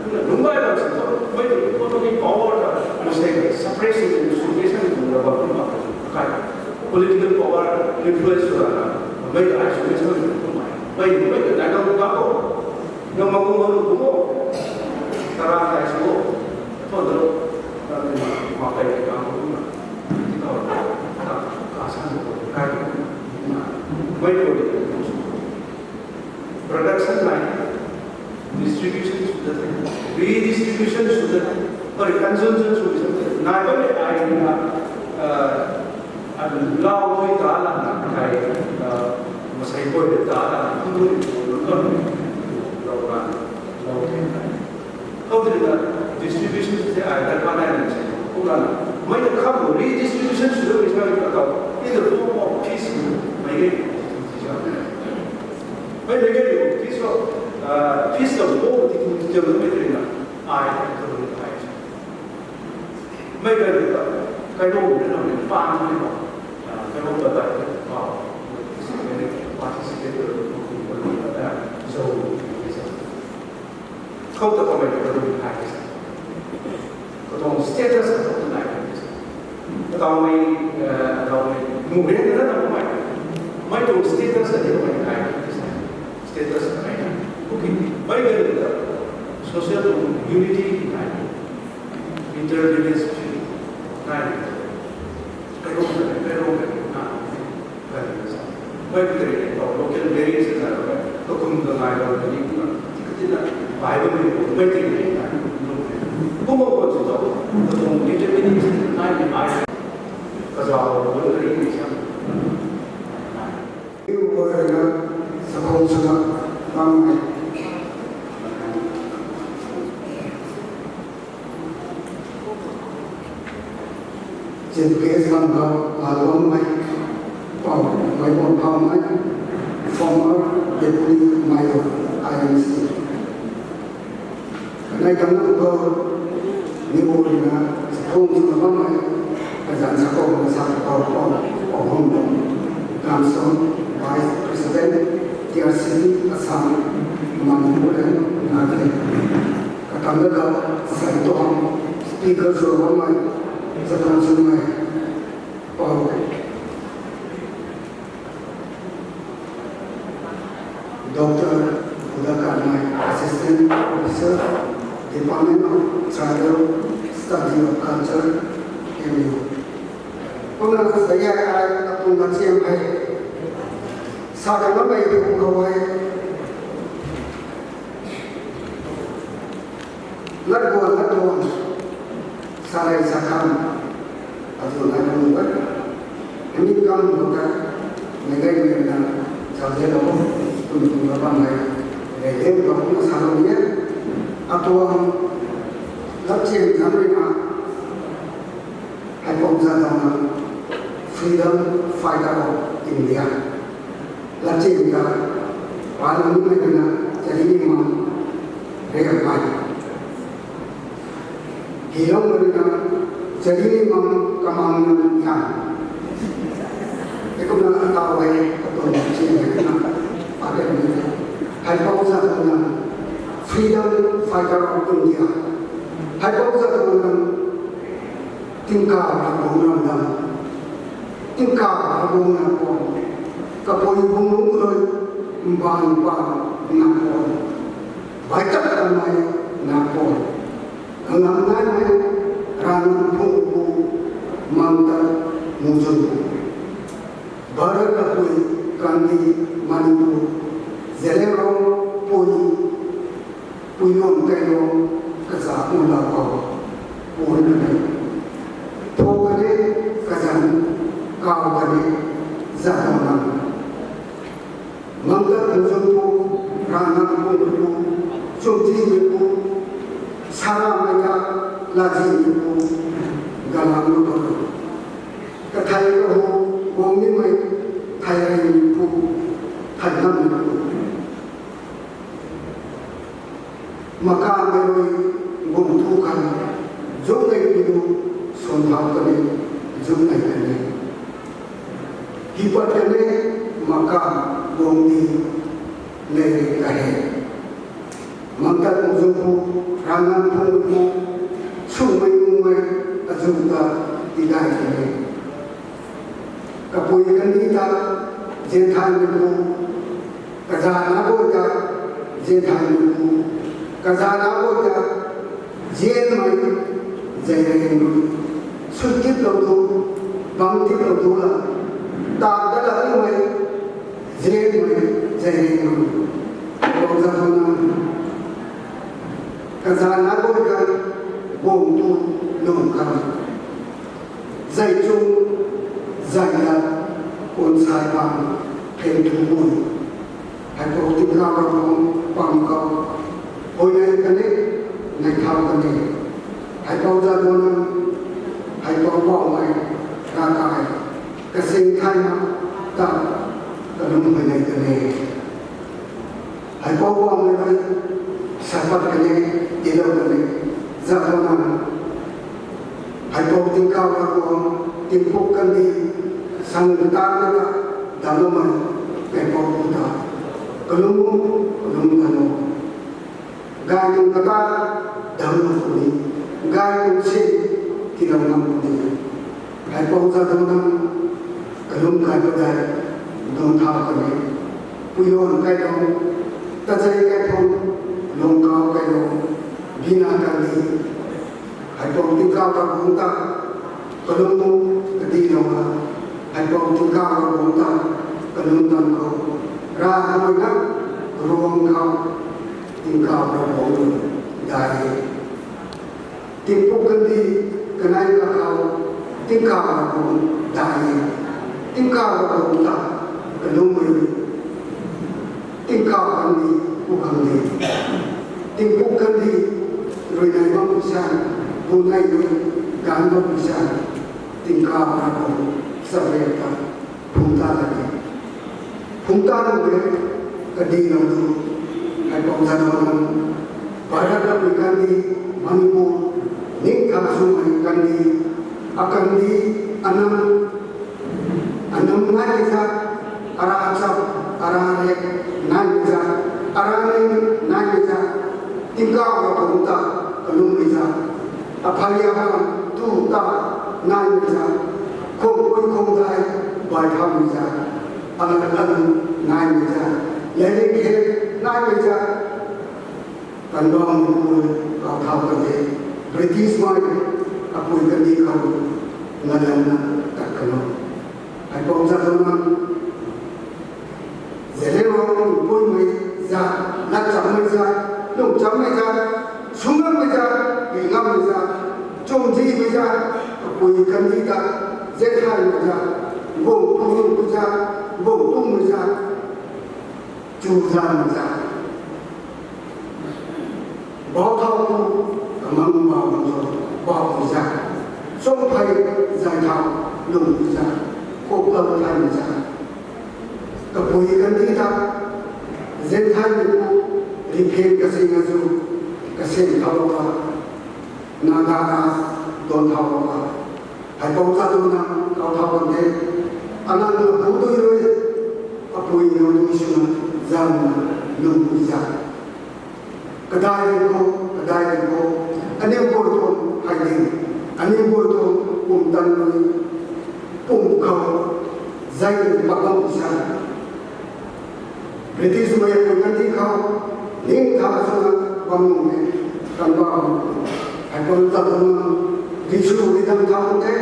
kumna lungc gay bam si thu, mei tu economic power ta, mei se suppress ni, isolation ni, lungc gay bam kumna, akai, political power, influence sw rana, mei ta isolation ni, kumna, mei, mei ta dai dau ka ko, nang ma kumna lu kumna, tara kai sw, thon dau, ma kai ka kumna. Production line, distribution sw ta the, redistribution sw ta the, or consumption sw ta the, nai bam le ai na, uh, lau tui ta la na kai, uh, masei boi ta la na, kum boi ta la na, lau la, lau tui ta. How did that distribution to the island finance? Kumna, mei ta kham redistribution sw rui sa ka tau. In the form of peace, mei ge. Mei ge, peace of, uh, peace of war, the, the, the, the, I, I, I, mei ge, kai rong de na, pan de na, kai rong ta dai, pa, participate, so, Khou ta kamei ta kadum khai sa. Katuang status ta khou ta nai khai sa. Katuang mei, eh, katuang mei, mu rian na na mei. Mei tuang status ta di kamei khai sa. Status ta nai na. Okay. Mei ka ta social unity nai. Interreligious nai. Kai rong ta, kai rong ta, na. Mei tei, local variation na, kakum ka ngai bam tei ni kumna, tina, Bible ni mei tei ni na, kumna kon sw tau, katuang determination nai ni ai, kazau bam tei ni siam. Iu ko na, sakong suna, bam mei. Chief Guest lam khou, Lalwangmei, Pou, Meibon Phoumei, former Deputy Mayor, I M C. Kanei kamna khou, ni bu rui na, sakong suna bammei, kazanc sakong na sa khou, Pou, Pou Hungdong, Kamson, Vice President, T R C P Assam, Manipur and Nagaland. Katam da da, sai tuang, Speaker sw bammei, zakan swmei, pau, Doctor Buddha Kanmei, Assistant Professor, Department of Tribal Study of Culture, M U. Kumna sa ai ai atung na chiam hei. Sa kan na mei kum khou hei. Lat guan, lat guan. Sa rei sa kham. Azu nai bam nu e. Hemi kam lu ta. Mei gay mei na. Zau ze lo. Kum kum na bam mei. Rei le lo na sa lo ni e. Atuang lat chiam tham rui na. Haipou Jadonang, freedom fighter of India. Latchim ta, palang nimei rui na, chari ni mang, riak mai. Hilou rui na, chari ni mang, kamang nang yang. Ekumna atau hei, atum chi hei na, ade ni. Haipou Jadonang, freedom fighter of India. Haipou Jadonang, Tingkauh Ravguangc ram dam. Tingkauh Ravguangc na puan. Kapui bung lungc rui mbaanv paan na puan. Baitap tamei na puan. Kangam naimei Rangnam Phungpu, Mangta Muhzwngpu. Bharat kapui kandi Manipur. Zeliangrong pui. Pui luang kai luang kazat nu lau khou, pun kani, thu kani, kazan, kau kani, zat bam nang. Mangta Muhzwngpu, Rangnam Phungpu, Chumjimeipu, Saramei ta, Lajimeipu, galang nu bam. Kathei kahu, guang nimei, Theireimeipu, Theilammeipu. Makanmei rui guang thu khang, zungnei pui nu, suan thau kani, zungnei kani. Hipat kani, makan, guang di, nei rui kahe. Mangta Muhzwngpu, Rangnam Phungpu, sumei nungmei, azu ta, tidai kani. Kapui kandi ta, Zianthaimeipu, kazana guay ta, Zianthaimeipu, kazana guay ta, Zianmei, Zeireng rui, sui tip lou tu, bam tip lou tu la, tak da la nimei, Zianmei, Zeireng rui, Haipou Jadonang, kazana guay ta, guang tu, lung kan. Zai chung, zai lat, kun sai bam, phen thu bun. Haipou Tingkauh Ravguangc pam khou, huayney kani, nei thau kani. Haipou Jadonang, Haipou Baumei, Ravkai, kasing thai na, ta, kalum huayney kani. Haipou Baumei rui, sapat kani, tiilou kani, zat bam nang. Haipou Tingkauh Ravguangc, tingpuk kandi, sang kata kata, damloumei, Haipou Buddha. Kalum, kalum kanu. Gay tuang kata, damlou puni. Gay tuang si, tiilou ngam puni. Haipou Jadonang, kalum kai padai, dungc thau kani. Pui luang kai luang, tazei kai phung, luang kau kai luang, bina kandi. Haipou Tingkauh Ravguangc ta, kalum mu, kadi lou na. Haipou Tingkauh Ravguangc ta, kalum tan khou. Ravguangc na, ruang khou, Tingkauh Ravguangc dai. Tingpuk kandi, kanei kakhou, Tingkauh Ravguangc dai. Tingkauh Ravguangc ta, kalum mu. Tingkauh kandi, pu kandi. Tingpuk kandi, rui nei bam pui san, pu nei rui, gan bam pui san. Tingkauh Ravguangc, sa rei ta, phung ta la ni. Phung ta la ni, kadi lou tu, Haipou Jadonang, Bharat kapui kandi, Manipur, ning kha sumei kandi, akandi, anam, anam nai ni za, ara chap, ara rek, nai ni za, ara ning, nai ni za, Tingkauh Ravguangc ta, kalum ni za, Aphai ahan tu ta naimei za, khum pui khum dai bai thaumei za, alat alu naimei za, lairik he naimei za, kanbam pui kau thau kan de, British mei apui kandih khou ngalanna tat kano. Ai pau za tuna, Zeliangrong puimei za, latchammei za, lungchammei za, sunglammei za, ringammei za, chumzimei za, kapui kandih ta, zenthaimei za, bung tungmei za, bung tungmei za, chuzanmei za, bau thau tu, kamang bau bang cho, bau tu za, chumphei zai thau, lung tu za, khou kau thaimei za, kapui kandih ta, zenthaimei pu, rinphen kasing azu, kasing thau ta, Naga na don thau bam a, hei pou ta tuna kau thau bam the. Anan na bu dui rui, apui nau dui swna, zan na lung dui zan. Kadai ding khou, kadai ding khou, aniu guay tuang hei ding, aniu guay tuang pumtan rui, pum khou, zai rui pa bam sa. British mei apui kandih khou, ning tha swna bam nung e, kan bam. Hei pou ta tuna, Jisu ridang thau te,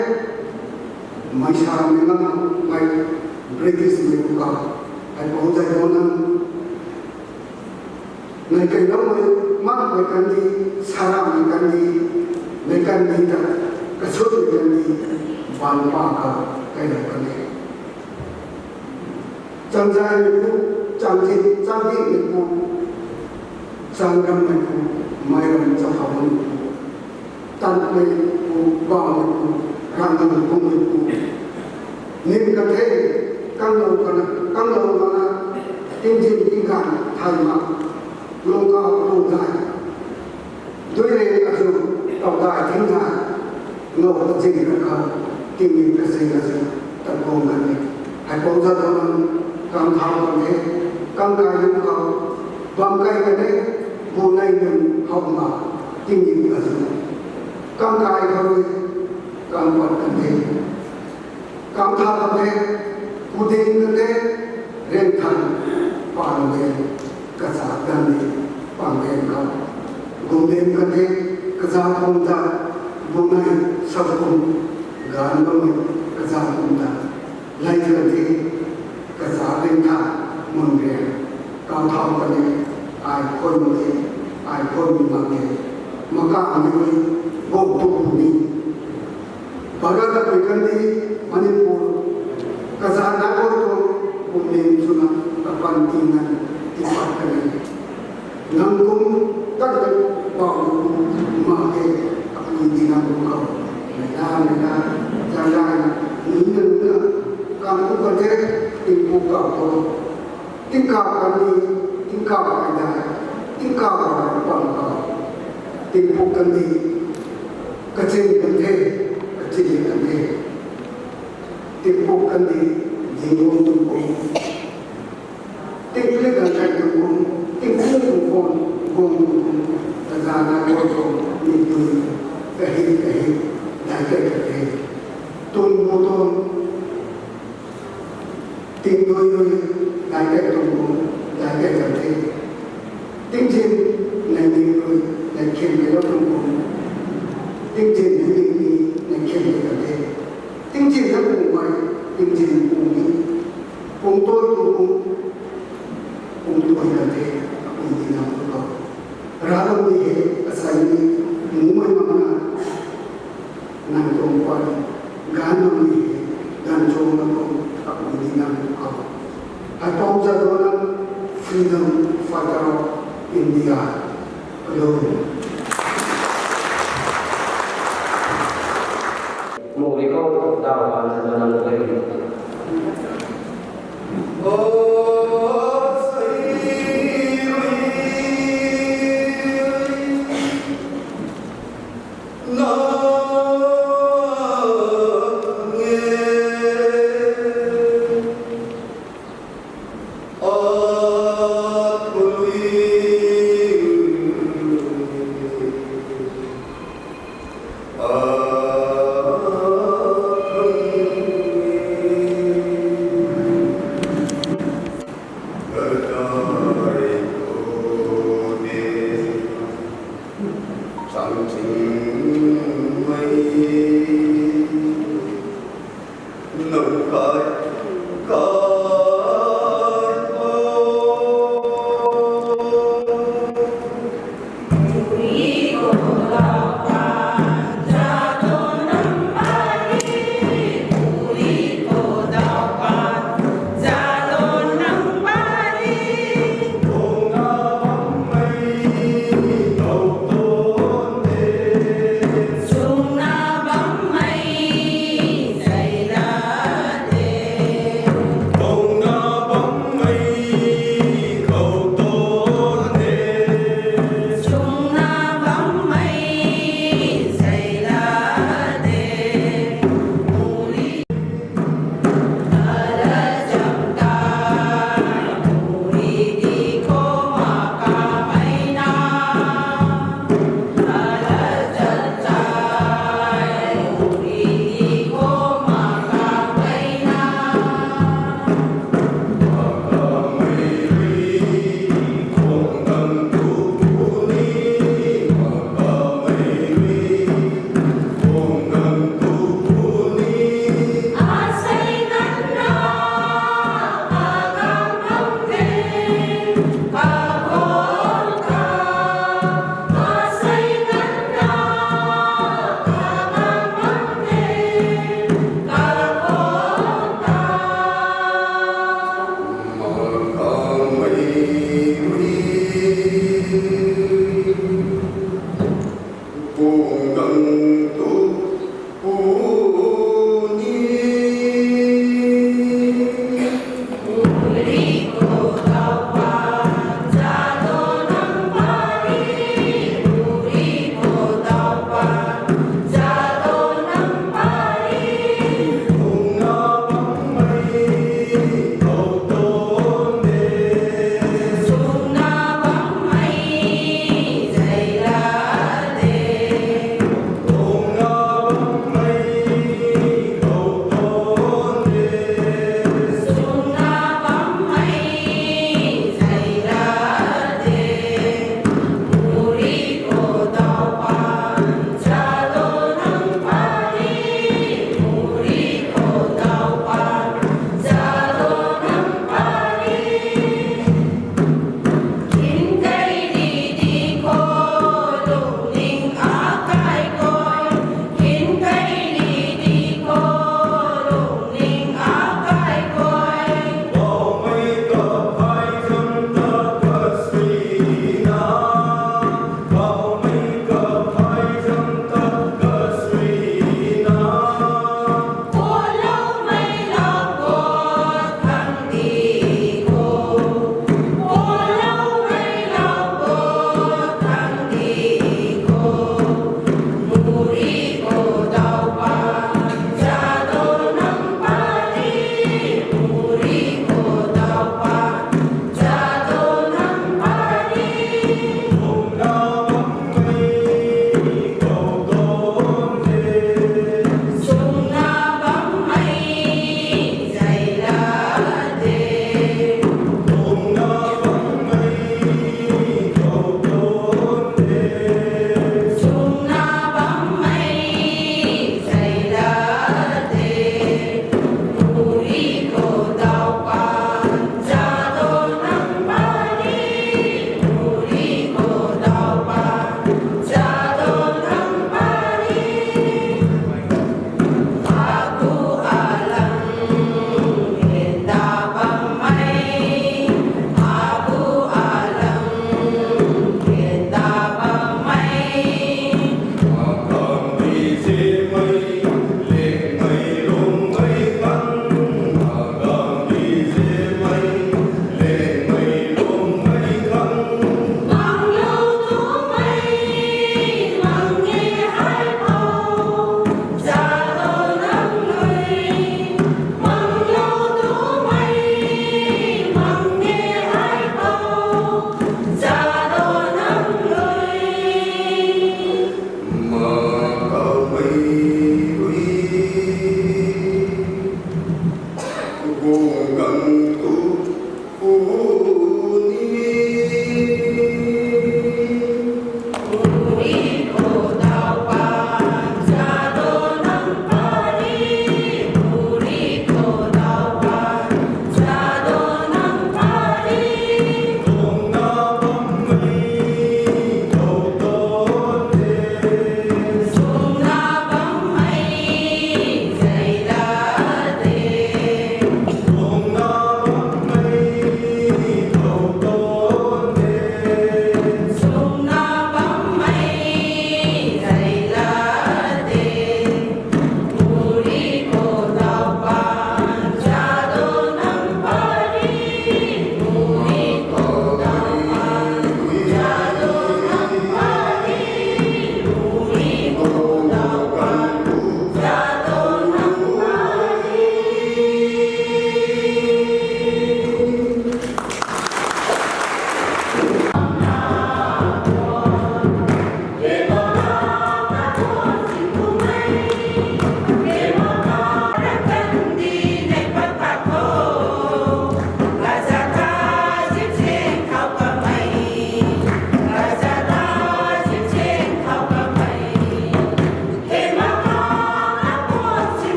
mei sa mei ngam, mei British mei pu kau. Hei pou zai pou nang, mei kailoumei, mak mei kandih, sara mei kandih, mei kandih ta, kasut mei kandih, ban pa kau, kailou kandih. Changzaymei pu, changzin, changdihmei pu, changrammei pu, meiram chakhawmei pu, tanmei pu, baumei pu, rangnamei pumei pu. Nim kathe, kanglou kana, kanglou kana, tingzin tingkang, thaima, lungkau, lungdai. Dui rei azu, tau dai thing na, ngou kazing na kha, tingmei kazing azu, tanbong kan e. Hei pou za tuna, kam thau kan e, kam kai lung khou, bam kai kan e, bu nai lung hau ma, tingmei azu. Kam kai khou rui, kam pat kan e. Kam thau kan the, kuding kan the, rengthan, paan de, kazak dan de, paan de khou. Gumden kan the, kazak kum ta, bumei, sau kum, gan bamei, kazak kum ta, lai kan the, kazak rengthan, mun re, kam thau kan the, ai khon de, ai khon mak de, makam de, bom tu ni. Bharat apui kandih Manipur, kazana khou tu, pumling swna, kapan tina, tipat kani. Nang kum, tat tat, pau kum, ma ke, apui tina kum kau. Mei la, mei la, zang zang, nina nina, kam kum kate, tingpuk kau kau. Tingkauh kandih, tingkauh kaidai, tingkauh kau pang kau. Tingpuk kandih, kaching kan the, kaching kan the. Tingpuk kandih, zingguang tuang kum. Tingplik kan kai tuang kum, tingpuk tuang kum, guang tuang kum. Kazana guang kum, ni tui, kahit kahit, dai kai kan the. Tun bu tun, Tingdui rui, dai kai tuang kum, dai kai kan the. Tingzin, nai ning rui, nai khin kai lou tuang kum. Tingzin, nai ning ni, nai khin kai kan the. Tingzin na pung mai, tingzin pung ni. Pung tui tuang kum, pung tui kan the, apui tina kum kau. Rav lam ni he, asai ni, mumei mak na. Nang tuang paan, gan nang ni, gan chuang nang tuang, apui ni nang kau. Hei pou za tuna, freedom fighter of India. Hello. Mori ko, daw pan sa nang ko.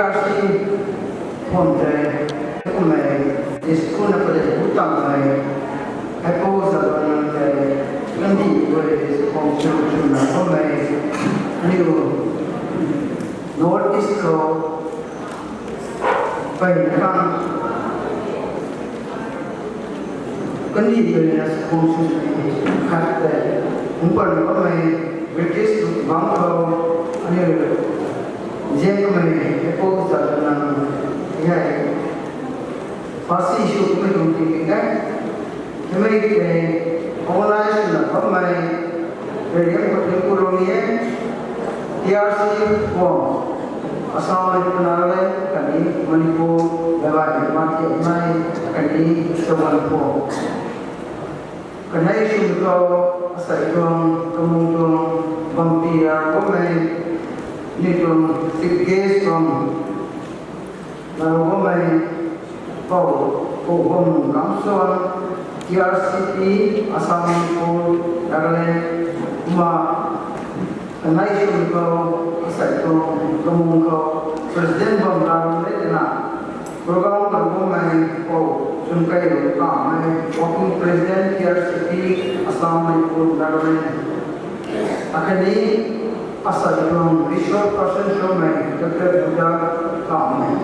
Kasi phone tei, kumei, disco na pade bu tang tei, apple za ban tei, nandi gu tei, phone chu chu na kumei, aniu North East khou, pai kan, kandih rui na sw khum sw khat tei, hungpan bammei British bang khou, aniu zian kamei apple zat na, hei, pasi sw kamei tuang tingmik e. Hemei tei, online swna bammei, Radium Pathum Kurong e, T R C Kuang, Assam le Nagaland khatni Manipur, Meilai Market mei khatni Chawan Kuang. Kanei sum khou asei tuang, kamung tuang, bampi ra kummei, ni tuang, chief guest tuang, Nalou bammei, Pou, Pou Bamung Kamsuan, T R C P, Assam, Manipur, Nagaland, kumna, kanei sum khou, asei tuang, kamung khou, President bam ram le twna, program kan bammei, Pou, sum kai rui kamei, Working President, T R C P, Assam, Manipur, Nagaland. Akhatni asei tuang resource person swmei Doctor Buddha Kamei.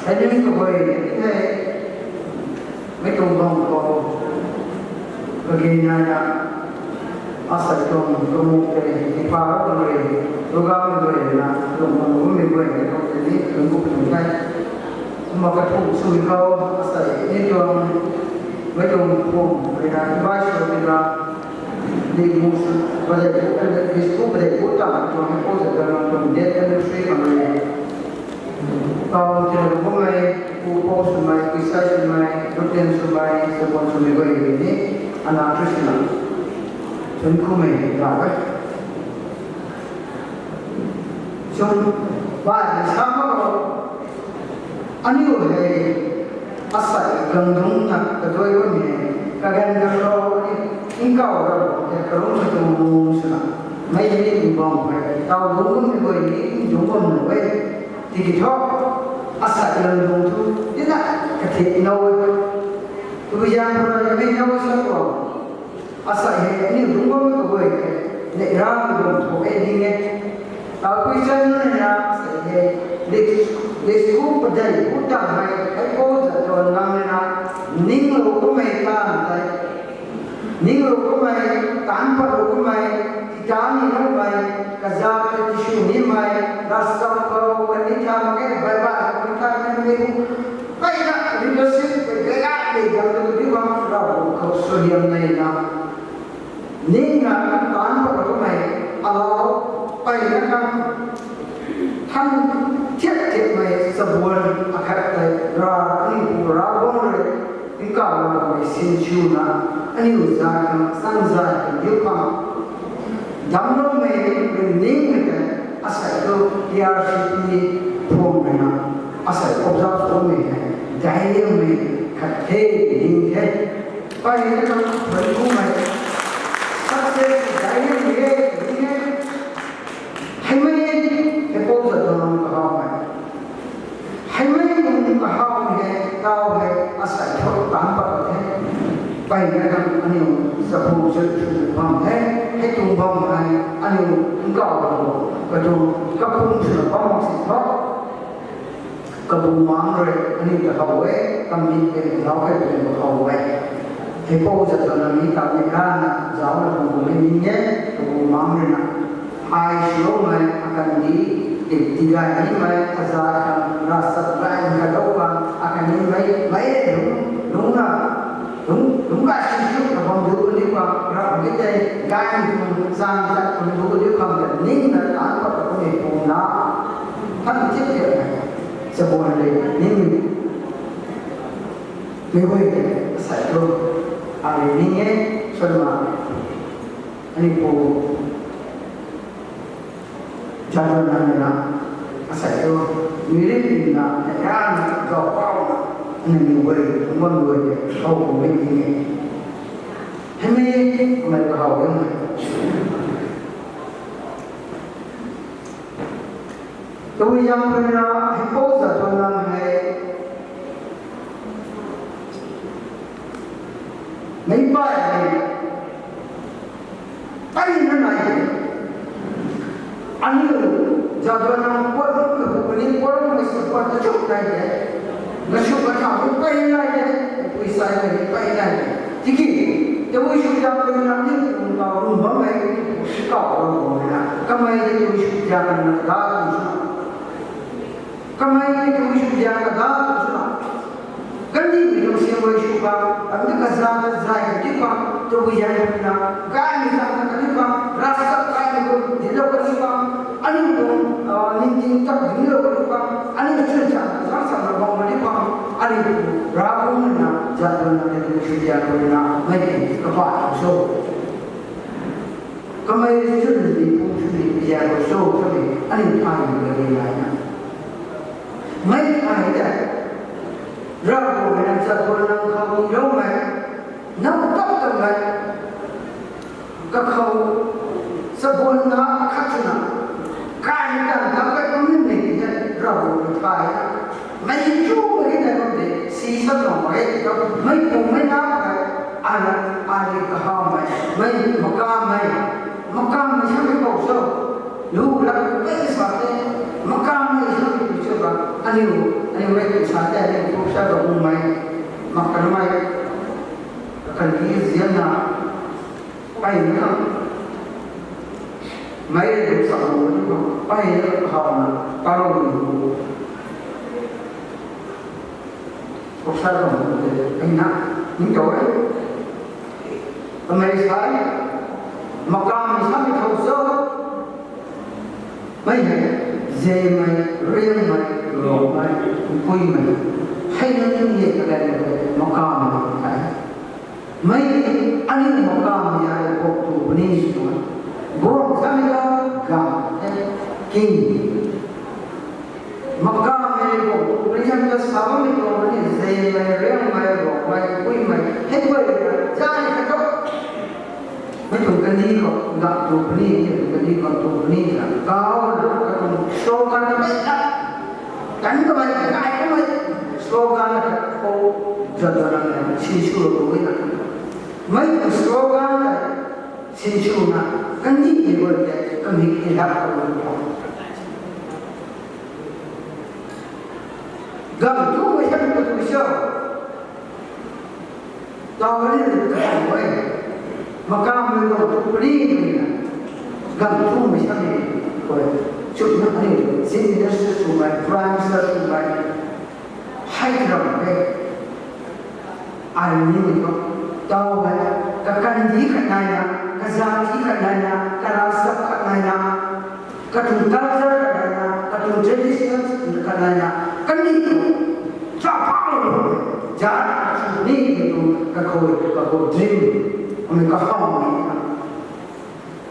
Hei nunc kaguay ni the, mei tuang bam khou, kage nai na, asei tuang kamuk tei, tipa rui, program rui na, tuang kamuk mei guay ni, tuang tei ni, tuang buk tuang tei. Kumna kathumh sw khou, asei ni tuang, mei tuang phum rui na, invite sw rui na, Ni mu, pade bu, pade bu, pade bu tang tuang hei pou zat tuang tuang dead anniversary khang rui. Tau tei na bumei, pu pou swmei, pu sai swmei, Christian swmei, Japan swmei guay rui ni, ana Christian na. Chun kumei, ra e. Chun, bai, sa ma lo. Aniu hei, asei gangdung na kadui bam ni, kagan gangdung ni, nkau ra bam ni, karung na tuang mung swna, mei ni bam hei, tau lung bam ni guay ni, ndung bam ni guay, tiki thu, asei gangdung thu, tina kathik now e. Tubi zang ra, mei now sa tuang. Asei hei, aniu lungc bam kaguay hei, neih ram lung thu e ding e. Tau pui chan nunc hei na, asei hei, lis, lis ku padei, ku tang hei, hei pou zat tuan nang hei na, ninglou kumei tan tei, ninglou kumei, taanc patlou kumei, titan ni loumei, kaza tei tisw nimei, ravsap khou, kani tha mak e, bai bai, kani tha mak e, Pai na leadership pei gaya pei gam tu di bam Ravguangc khou suaihiam nei na. Ning na taanc pat kumei alau pei na kan. Than thiak thiakmei chabuan akhat tei ra ni pu Ravguangc rui. Tingkauh na kamei sin chu na. Aniu zai khang, sang zai khang, diu khang. Damloumei rui ningmei tei, asei tu T R C P phwamei na, asei observe swmei hei, daic liangmei khat the, ning the. Pai ni na kan phwamei, success daic liangmei e, ning e. Heimei, hei pou zat tuang kahawmei. Heimei nunc kahawmei hei, tau hei, asei thu taanc pat the. Pai na kan aniu, chapu chat sw bam the, hei tuang bam hei, aniu, nkau bam, katuang, kapum swna bam mak si thu. Kabumaengc rui, aniu ta how e, kamit e, lau hei pun ta how e. Hei pou zat tuang na mi tam ni kan na, zauc na bam bam ni e, Kabumaengc rui na. Ai swloumei akhatni, ti, tigay nimei, aza khang, ravsap gay khat lou khang, akhatni mei, mei lung, lungna, lung, lungc gay sw sw na bam du ni khang, ravmei tei, gay ni khang, zang tat khang du ni khang, ningna taanc pat kumei pu na, than thiak thiak mei, chabuan le, ning, mei guay tei, asei tu, ai ning e, swn ma, aniu pu, Jadon nang na, asei tu, mi rim na, na ya na, zauc pou na, aniu mi guay, ngon guay, how kumei ni e. Heimei, mei kahaw liang. Tabui zaeng ruina Heipou Jadonang hei, meic pai hei, pai na nai de. Aniu Jadonang puat, hu ni puat, mei si puat, achuk nai de. Nasuk kathau ni pai nai de. Pui sai mei ni pai nai de. Tiki, tabui sw zaeng ruina ni kum kau rum bammei, kau rum bammei na. Kamei de tabui sw zaeng ruina da kum sw. Kamei ni tabui sw zaeng ka da kum sw na. Kandihmei tuang siam rui sw bam, kandih kaza kazay kandih bam, tabui zaeng ruina, gaymei zaeng kandih bam, ravsap gaymei kum, dinclou kandih bam, aniu tuang, ah, ningting tak dinclou kandih bam, aniu chwn chang, chang chang na bam kandih bam, aniu Ravguangc ruina, Jadonang tabui sw zaeng ruina, mei ti kapat sw. Kamei chwn ni pu chwn ni zaeng rui sw, sw ni, aniu thay ni kandih nai na. Mei thay de, Ravguangc ruina Jadonang khou tiiloumei, nau tap tap mei, kakhou, sabun na khat swna, kai ni tan na kai kum ni mei ti de, Ravguangc rui thay na. Mei chu mei na kum de, si sa tuang mei, mei pu mei na kai, ana, ani kahaw mei, mei makam mei, makam mei sa mei kou sw. Lu lak mei sa te, makam mei sa mei kou sw ba, aniu, aniu mei kou sa te, aniu kou sa ba kum mei, mak kan mei, kan ni zian na, pai na, mei rui sa mak ni kou, pai na kahaw na, parou ni kou. Kou sa tuang mei te, ai na, ni kou e. Kamei sa, makam mei sa mei kou sw. Mei hei, zemei, riangmei, rawmei, kuimei. Hei na ni ni kaganv mei, makam mei hei. Mei, aniu makam mei hei, bok tu puni sw. Bok sa mei ta, gam, e, king. Makam mei bok tu puni sa mei ta, sa bammei tuang puni, zemei, riangmei, rawmei, kuimei. Hei guay, zani khat tu. Mei tuang kandih khou, gam tu puni, mei tuang kandih gam tu puni, kau na, katuang slogan na mei na. Kan kamei, kai kamei, slogan na khat khou, Jadonang na, sinsw rui na. Mei tuang slogan na, sinsw na, kandih ni guay te, kamik ni lak khou na. Gam tu mei sa mei kou tu sw. Taw ni rui kau e. Makam mei kou tu puni mei na. Gam tu mei sa mei kou e. Chut na aniu, Chief Minister sw mei, Prime Minister sw mei. Hei ram e. Ai ni ni kou. Taw e. Kakandih khat nai na, kazati khat nai na, karavsap khat nai na. Katuang culture khat nai na, katuang traditional khat nai na, kandih khou, chapang lou, zat khat sw ni, katuang kakhou, kakhou dream, kamei kahaw ni na.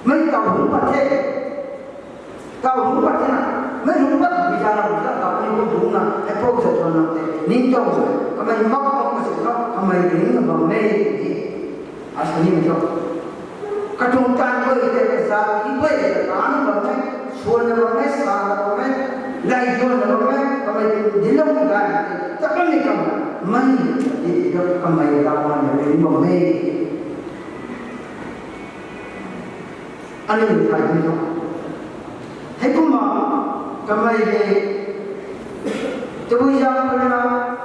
Mei taw hungc pat the, taw hungc pat the na, mei hungc pat, bizarre na, bizarre taw ni kou hungc na, Heipou Jadonang te, ningtow, kamei mak mak kasi na, kamei ring na bam e, Asa ni mei thu. Katuang taanv guay tei kazat i guay tei kata na bam e, swan na bam e, sa na bam e, lay zuan na bam e, kamei tu dinclou na gay tei, ta bam ni kam, mei, di, di, kamei ta bam ni bam e. Aniu thay ni thu. Heikumna, kamei hei, tabui zaeng ruina,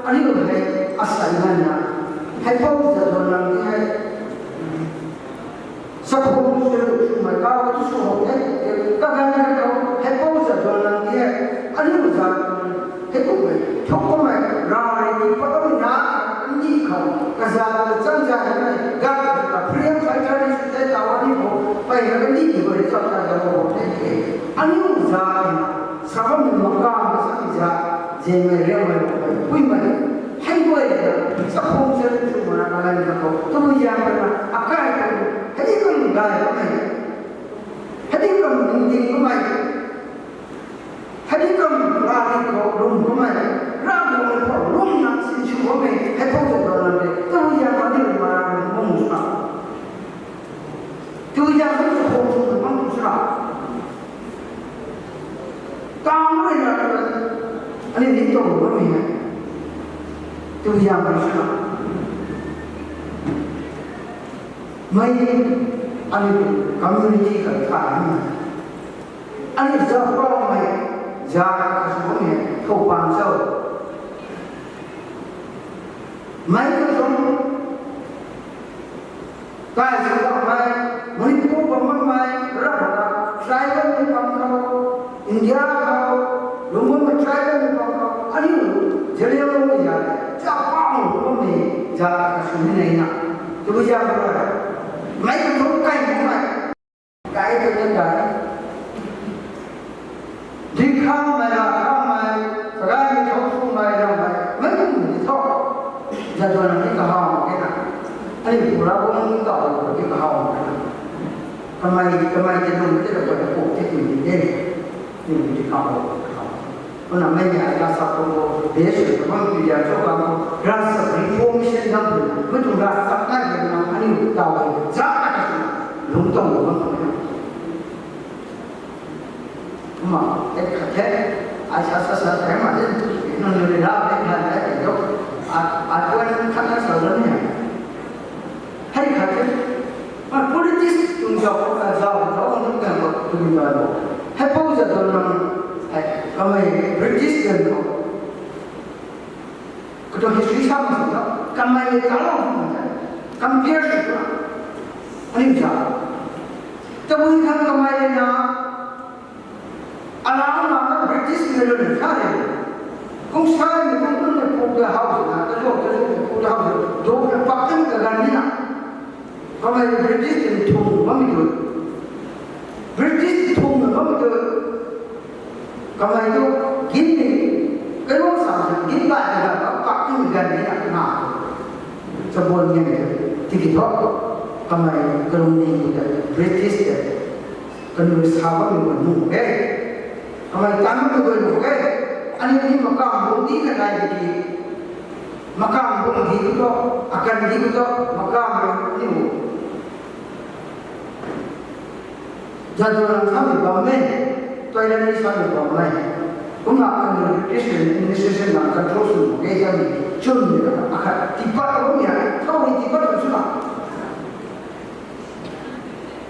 aniu hei, asei nganvna, Heipou Jadonang ti hei, sakhung sw, swmei kau tu sw how the, kaganv khat khou, Heipou Jadonang ti hei, aniu zaeng, heikumhmei, thukmei, ravri ni pat bam na, ni khou, kazat kachan zat mei, gak ka freedom fighter ni sw the, taw ni khou, pei na kandih ni khou, ri chap ta zat khou the, aniu zaeng, sa bammei makam, sa mei zat, zemei, riangmei, kuimei, hei guay na, sakhung sw, swmei na, kaganv khat khou, tabui zaeng ruina, akai khou, hei kum gay kamei, hei kum ningting kamei, hei kum ravri khou rum kamei, Ravguangc khou rumna sinsw kamei, Heipou Jadonang te, tabui zaeng ruina ni kum na, kum sw na. Tabui zaeng ruina kum sw na, kum sw na. Taw ruina, Ni tuang bammei hei. Tuzang rui swna. Mei aniu community khat tha na. Aniu zat paumei, zat kasw bammei, thow pan cho. Mei kasw Kai sw bammei, Manipur bam bammei, rap na, tribal ni bam khou, India khou, lungc bammei tribal ni bam khou, aniu, Zeliangrong ni ya, cha pa lungc bammei, zat kasw ni nei na. Tuzang rui. Mei kasw kai ni mei. Kai tu ni kai. Di khamei, ra khamei, sagai ni thou swmei, ramei, mei kum ni thou. Zatuan ni kahaw ke na. Ani pura bung ni kahaw ke na. Kamei, kamei te dum te la pui puk te tu ni de. Ni di kahaw, kahaw. Kumna mei ni ata sa kum bo, de sw kum bo, tu ya cho kum bo, ravsap reformation dam tu na. Mei tu ravsap kai tu na, ani taw ke, za ka tu na. Lungc tuang bo bam tu na. Kumna, e khat the, ai sa sa sa the ma de, nunc nunc ni ra de khat the, e do. A, a tuan khat na sa lo ni. Hei khat the, ma politics tuang zau, a zau, zau nunc kan bo tuang zau bo. Hei pou za tuan nang, hei, kamei British kan bo. Katuang history sa mak sw tho, kamei le talou mak the, compare sw tho, aniu zat. Tabui khang kamei le na, alau na na British le lun sa le. Kung sa ni kung kung na puk ta hau sw na, ta zuk ta zuk na puk ta hau sw, duk na pak tang kaganv ni na. Kamei British tin thung bammei tu. British thung bammei tu. Kamei tu gin ni. Kailuang sam sin gin bai na ga pak ni gan ni na na. Chabuan ngen tu. Tiki thu. Kamei kalung ni tu ta British te. Kanu sa bammei tu nu ke. Kamei tan bammei tu nu ke. Ani ni makam bung di na nai di. Makam bung di tu to. Akan di tu to. Makam ni nu. Zatuan samei bam e, toilet ni samei bam e. Kumna kaniw Christian administration na control sw mak ge samei chwn ni na akhat tipat bam ya, thow ni tipat bam sw na.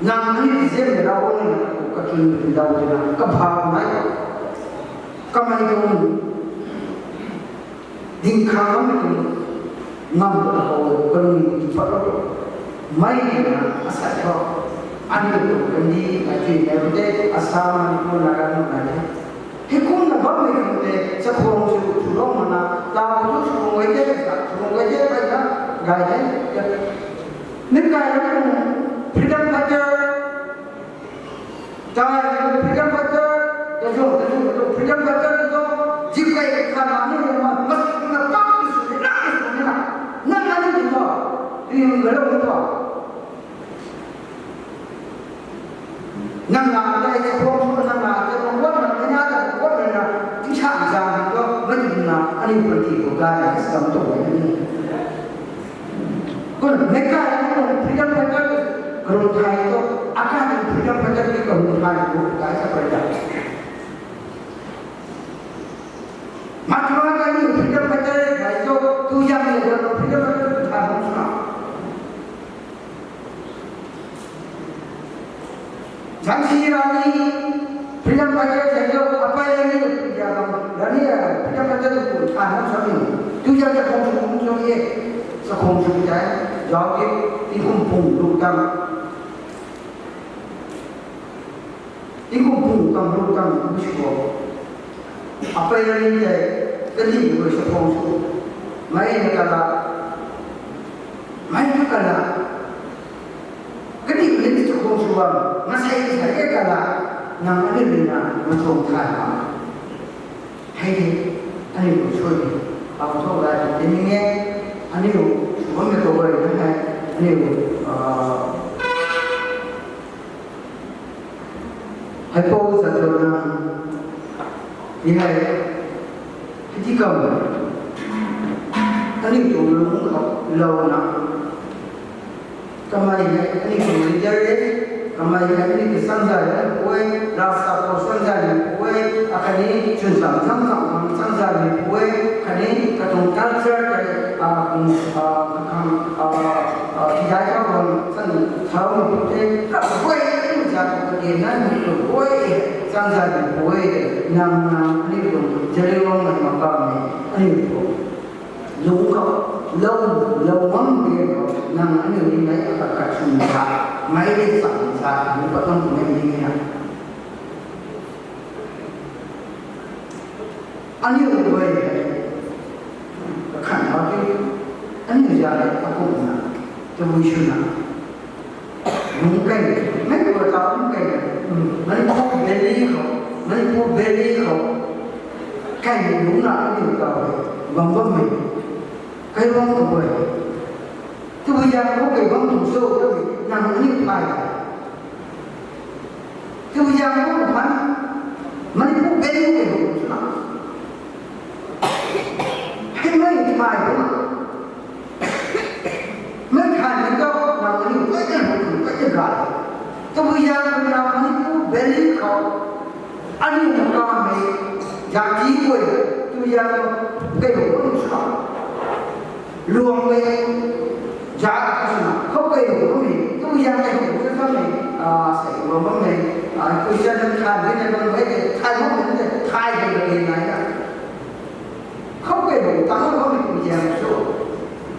Nang ni tizian ni rau ni na kachwn ni dau ni na kabha nai. Kamei tuang Ding khang ngam tu, ngam tu khou kalung tu pat lo. Mei na asai tho. Ani tu kandi, ai tu na te, Assam, Manipur, Nagaland na te. Hei kumna bammei khang te, chakhwang sw, sw lou mana, ta tu sw lou te, sw lou te, pai na, gay te. Mei kai na tu, freedom fighter, Tei freedom fighter, kazung, kazung, kazung, freedom fighter tu, zip kai khat na ni ma, mas na pak ni sw ni, na ni sw ni na. Nang na ni tu, tu yung galo tu. Nang na tei sa khong tu, nang na tei khong na, nang na tei khong na, tingsa zang tu, mei tu na, ani party ko ga na, sa tu ni. Kun mei kai na freedom fighter kalung thai tu, akai freedom fighter ki kalung thai tu, kai sa pai da. Mahatma Gandhi freedom fighter kai tu, tu yang ni freedom fighter tu thai hong suna. Jhansi Rani, freedom fighter thei tu, apai Rani, ya bam, Rani, freedom fighter tu, tu, than hong sami. Tu ya ya khong sung hong sung ye, sa khong sung jai, jao ke, tingkum pung lu tang. Tingkum pung tang lu tang, lu shu. Apai Rani tei, kadi rui sa khong sung. Mei na kala, mei na kala. Kadi kadi tu khong sw bam, masei masei e kala, nang ani rui na, machung thay ma. Hei hei, ani rui sui, pam thu lai tu ti ni nge, ani rui, sw bam me tu rui na hei, ani rui, ah, Hei pou zat lou na, ni hei, hei ti kam, ani tuang lung khou lou na, kamei hei, ani tuang leader e, kamei hei, ani tuang samzai na pui, ravsap khou samzai na pui, Akhatni chwn cham cham cham khang chang zan ni pui, khatni katuang culture khatni, ah, kum, ah, khang, ah, ah, kidai khang khang chang thau ni pui te, kabuai ni zan kage na ni kabuai, chang zan ni pui, nang nang ni tuang jari wang na ma kam ni, ani pui. Lung khou, lou, lou mang bam khou, nang aniu ni mei akhat khat swn sa, mei rui cham sa, ni pat nang kum ni ni na. Aniu guay hei, khan hau ki, aniu zat hei akumna, tabui swna. Lungc kai, mei khou ta lungc kai, Manipur Valley khou, Manipur Valley khou, kai lungc na aniu ta hei, bam bammei, kai bam khou hei. Tabui zat khou kai bam tu cho, nang aniu thay. Tabui zat khou phan, Manipur Valley khou kai bam swna. Hei mei thay bam. Mei thay ni ta, nang aniu kai kan, kai kan ga. Tabui zat khou nang Manipur Valley khou, aniu na kamei, zat ti guay, tabui zat khou, kai bam swna. Luangmei, zat khou swna, khou kai bam bammei, tabui zat kai bam swna bammei, ah, sei bam bammei, ah, question nang thay ni na bammei, thay bam bammei, thay bam bammei nai na. Khou kai bam tang bam ni pu zian cho.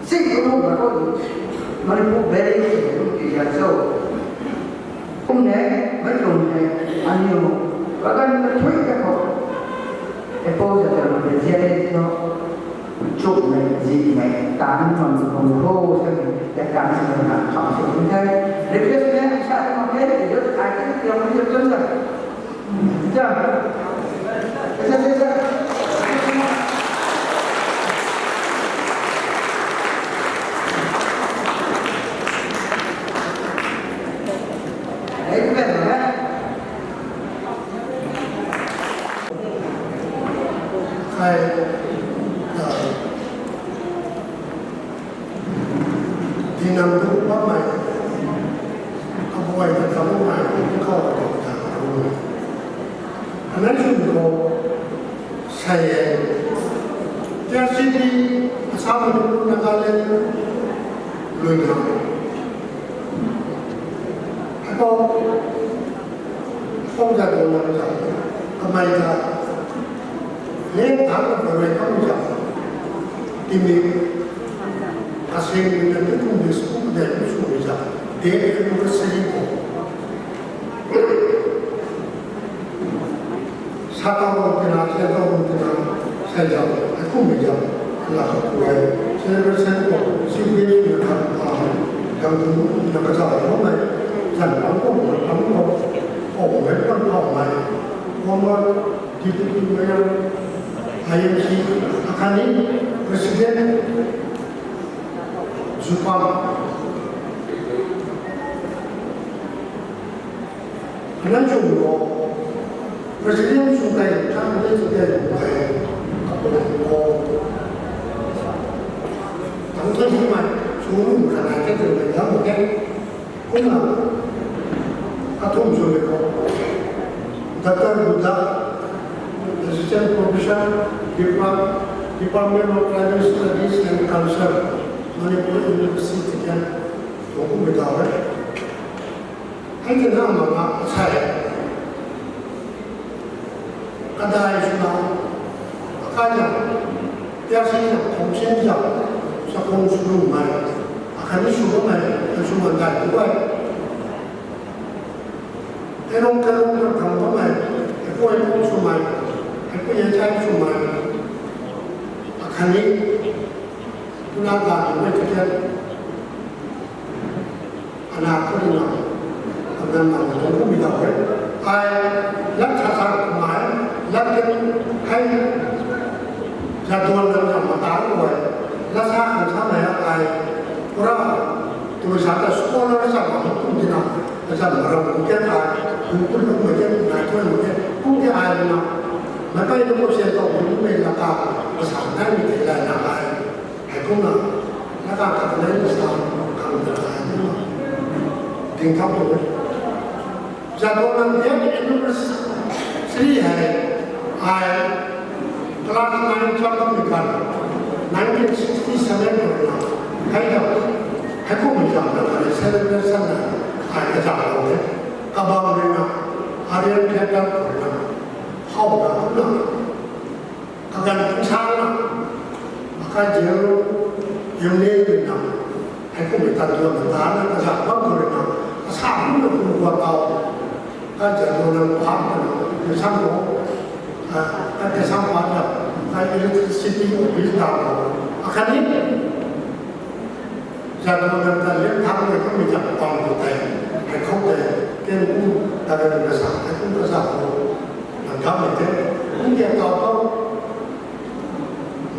Sing bam bam khou, Manipur Valley sing bam pu zian cho. Kum ne, mei tuang ne, aniu, kagan na thui ta khou. Apple zat ta ma de zian ni no. Chuk mei, zi mei, tan bam bam khou, sa mei, ya kan sa mei na, kham sa mei the. Request ne, sa mei the, yo, ai ti, yo, yo, chun sa. Ai, ah, Dinam tu bammei, abuai ta bammei, tu khou ta bammei. Anai chun khou, sei e, T R C D, Assam, Manipur, Nagaland, lui na. Akou, Khou zat khou lam zat, kamei ta, leng thangc na parui khou zat, timi, kasing na ni kum ni sw kum dei kum sw ni zat, dei ni kum ka sari khou. Sa tau bam tina, sa tau bam tina, sa zat, hei kum ni zat, la khou kuay, celebration khou, si bui ni na kan ta, dang tu na ka zat khou mei, zan bam khou, bam khou, khou mei, bam khou mei, former Deputy Mayor, I M C, akhatni President, Zupam. Anai chun khou, President chun tei, chang tei chun tei, khou, tang tei chun mei, chun khat nai tei chun mei, dam khe. Kumna, kathumh sw le khou, Doctor Buddha, Assistant Professor, Depart-, Department of Tribal Studies and Culture, Manipur University, tiki, tuang kum mei tau e. Hei tei na ma na, sa e. Kadai swna, akai na, T R C na khou sin zat, sa khou sw lu mei, akhatni sw bammei, kan sw man dai tu e. Hei rong, hei rong, hei rong bammei, hei pui, hei pui sw mei, hei pui, hei chai sw mei, akhatni, tuna ka tu mei ticket. Ana khou ni na, ana na na tu mi da e. Ai, lat sa sa mai, lat ke, hei, zat duan na na ma ta lu e. Lat sa khang sa mei ai, pura, tu sa ta scholar sa ma tu ti na, zat ma ra ku ke ai, ku ku lu ma ke, na tu ma ke, ku ke ai na. Ma kai na ko se to, ku mei na ka, sa na mi te la na ai. Hei kumna, na ka ka na ni sa, khang ta ai na. Ding thau tu. Zat duan na dia ni anniversary hei. Ai class nine cham bammei kan, nineteen sixty seven khou na, hei ta, hei kummei zam na kani celebration na, ai kazam khou the, kabang rui na, Aryan Theatre khou na, how na, na, kaganv tingsaeng na, akai zero, yum ne na, hei kummei tan tuan na, ta na, kazam bam khou rui na, kasa kum na kum gua tau, Ka Jadonang Park twna, kasam khou, ah, ka kasam park ta, ka electricity office ta khou, akhatni, Jadonang ta liang thang mei kummei zam pang khou tei, hei khou tei, ken kum, ta ka kasa, hei kum kasa khou, nang thang mei tei, kum kia tau khou,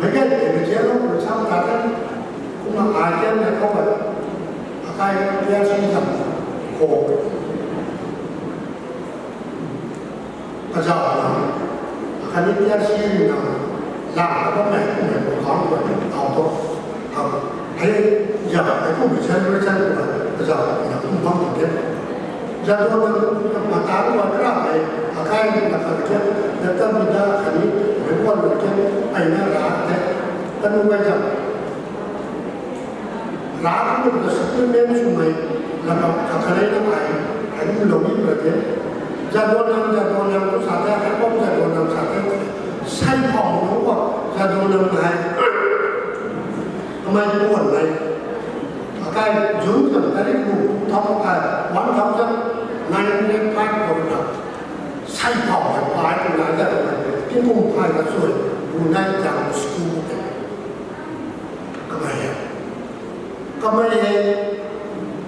mei kai tei mei zia lou, kasam ta tei, kumna ai ken hei khou tei, akai tia si zam khou. Kazauh na, akhatni tia si na, la ka bammei kummei pu khang khou tau thu, hei, ya, hei kummei celebration khou, kazauh na kum bam tei, Jadonang mata khou kara hei, akai na khat tei, na ta mi da khatni, hei kuan na tei, ai na ra tei, kanu gay zam. Ra kummei ta supplement swmei, lana kakhanei na ai, ai kum lou ni pra tei. Jadonang, Jadonang tu sa tei, hei kum Jadonang sa tei, sai phou nunc khou, Jadonang hei, kamei puan mei, akai June kan tarik lu, thau kai, one thousand nine hundred five khou na, sai phou hei pai tu nai ta kamei, tingkum phay kachui, Brunei Jam School tei. Kamei hei. Kamei hei.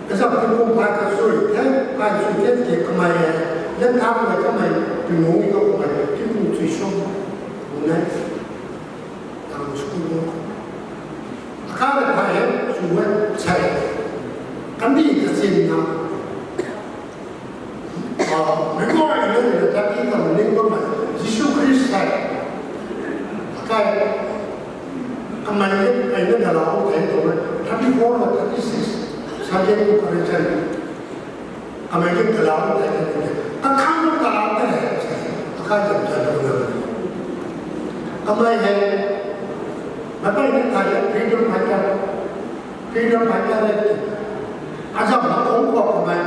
Kazam tingkum phay kachui the, phay chui the tiki kamei hei. Liang thang mei kamei, pi nunc ni khou kamei, tingkum chui sum, Brunei Jam School. Akai phay hei, sw e, sai. Kandih kachin na. Ah, meic guayna rui na tat ti khang ning bammei, Jisu Khrista hei. Akai, kamei ni, ai na galau thei tuang e, thirty four na thirty six, subject to correction. Kamei ni galau thei tuang e, kakhang galau thei, akai zam zam na. Kamei hei, meic guayna thei, freedom fighter. Freedom fighter e. Azam na kung khou kamei,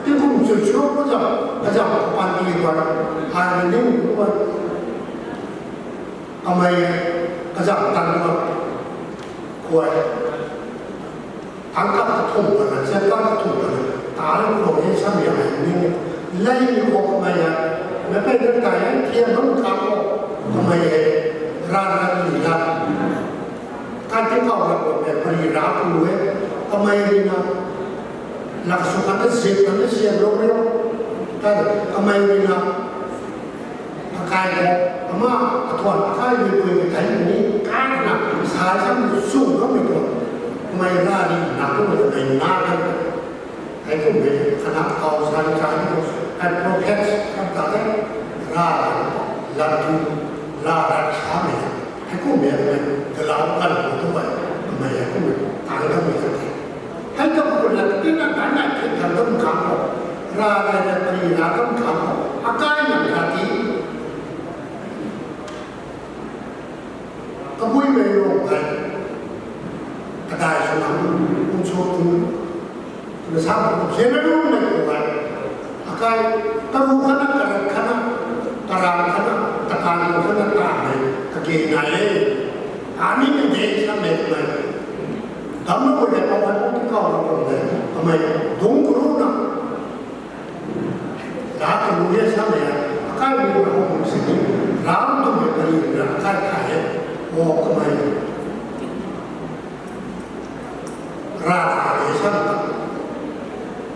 tingkum chui sum khou zam, azam khou pan ti khou, ai na ning khou, kamei, azam tan khou, khuay, tang khat kathumh kana, zat khat kathumh kana, ta ru khou e sam ya ai ning, lei ni khou kamei ya, meic guayna thei, thiam bam khang khou, kamei e, ran ran ni la. Kai tingkauh ram khou mei pari ra pu e, kamei rui na, lak sw khatna zip khatna sian lou rio, kai kamei rui na, akai khou, ama, athuan akai rui pui kathei ni, kai na, sai sam sw kammei tuang, kamei ra ni na kum kamei na kan. Hei kummei khatna kau sa ni sa ni khou, hei prophet kam ta tei, ra, lat tu, ra, ra samei, hei kummei, hei kummei, galau kan khou tu e, kamei hei kummei, tang kammei kan the. Hei ta khou lat tina kan na thit kan dam khang khou, ra, ra, ra, pari ra dam khang khou, akai nang khat ti. Kabuimei rui hei, kadai sw nang, kum sw kum, na sa kum, general mei khou hei, akai, karu khatna, karat khatna, karang khatna, katan khatna, tamei, kage nai e. Ani kage samei kamei. Damlou khou de pau hei, pau tingkauh na kum de, kamei, dungc karu na. Ra kalu e samei, akai mi na hou kum sini, ra twmei pari na akai thay e, o kamei. Ra thay e samei.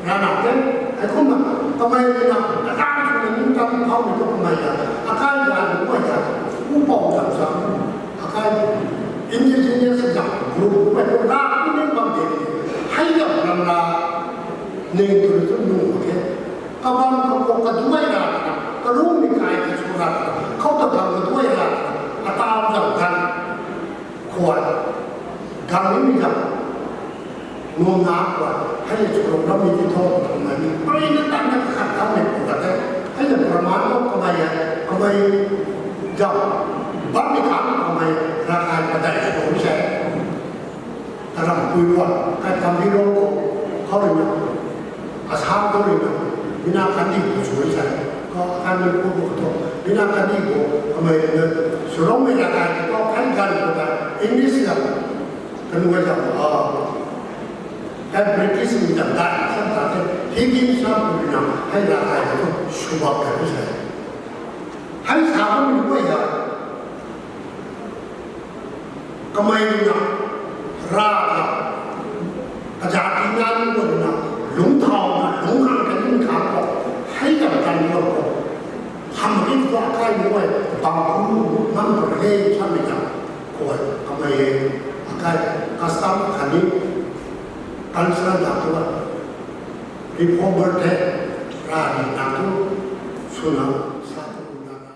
Ra na te, hei kumna, kamei rui na, akai swna ningtang thaumei thu kamei ta, akai ra lu guay ta, u pou zam sa, akai indigenous zam, group guay thu ra tu ning bam de, hei zam ram ra, ning tu tu nung mak khe. Kabam khou khou kaduai ra, karungmei kai kasw ra, khou ta bam kaduai ra, atau zam gan, khuay, gan nimei zam, nuam na khuay, hei le chulou rammei ti thu, kamei ni, pari na tan na kakhat kammei pu ta te, hei le praman khou kamei e, kamei, Zam, bammei khang kamei ravkai padeih sw bam se. Karam pui rua, kai kambi rua khou, khou rui na, Assam khou rui na, bina kandi khou sw se. Khou akan ni pu bu khou, bina kandi khou, kamei rui na, swloumei ravkai khou, kan gan khou ta, English la, kanu zam, ah, kai British mi zam dai, sam ta the, Hindi sam khou rui na, hei ravkai khou, sw bam kai bu se. Hei sa bammei guay ha, kamei rui na, ra ta, kazat tina ni guay rui na, lungcthau na, lungc khang ta ni khang khou, hei zam tan ni khou, hamh ni khou akai ni guay, bam pu, nam pu he, samei ta, khou, kamei, akai, custom khatni, cultural ta tu, reformer the, ra ni na tu, swna, sa tu na na.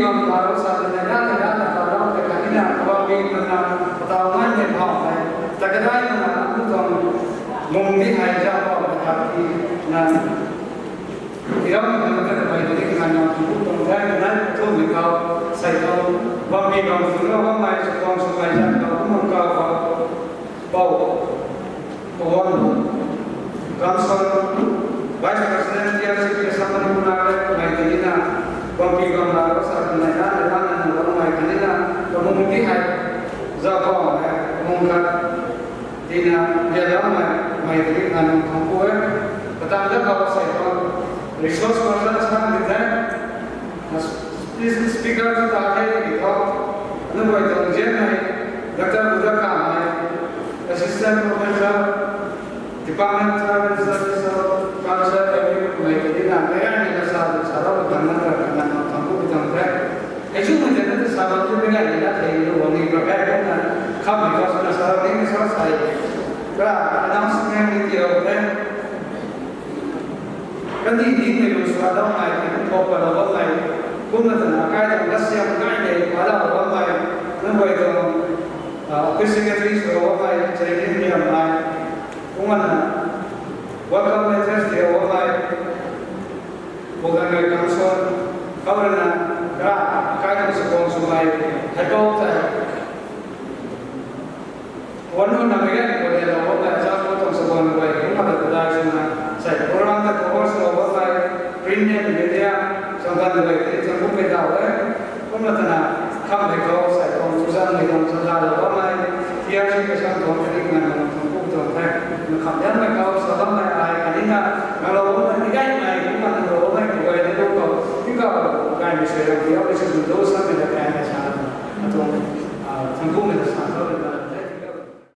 Bam laro sa tw nai na, nai na, na ta ram te khatni na, kabam bi na na, pataw nai ne bam hei, ta kadai na na, na tuang mung di hei ja bam hei khat ti na, iram na na ka mei di na na, tu tuang dai na na, tu ni kau, sai kau, bam bi bam su na, bam mai su bam su mai ja kau, bam kau kau, bau. Kawan, Kamson, Vice President, T R C P Assam Manipur Nagaland, kamei tei na, bampi bam laro sa tw nai na, nai na, nai na, kamei tei na, kamung di hei, za bam hei, kamung khat, tina, lia lam hei, kamei tei na, nung thang pu e, patang da bam sei bam, resource person sa di the, Speaker tu ta the ki tho, na guay tuang zian hei, Doctor Buddha Kam hei, Assistant Professor, Department Tribal Studies of Culture, Area kumei ti na, mei ai ni na sa, sa rau tang na, tang na, tang ku tang the. Hei chu mei te na sa bam tu mei ai ni na the, ni wang ni bra kai na, kham ni ka sa na sa rau ni sa sai. Bra, announcement ni ti rau the. Kandih ni mei lu sa dau mai, ti kum thok pa la bam mai, kumna tana kai tang ka siam ngai nei pa la bam mai, nang guay tuang, ah, office secretary sw bam mai, chai ni miam mai, kumna welcome letters ti bam mai, Bugan Gai Council, kau rui na, ra, kai tang sw bam sw mai, hei bau tei. Wan nu na mei gan ko le la wan na cha ko tuang sa wan guay, kumna ta ta dai sw na, sai program ta cover sw la wan nai, print and media, chang kan guay, ti chang kum mei dau e, kumna ta na, kham mei khou, sai tuang chu zang mei tuang chang da la wan nai, T R C Assam tuang,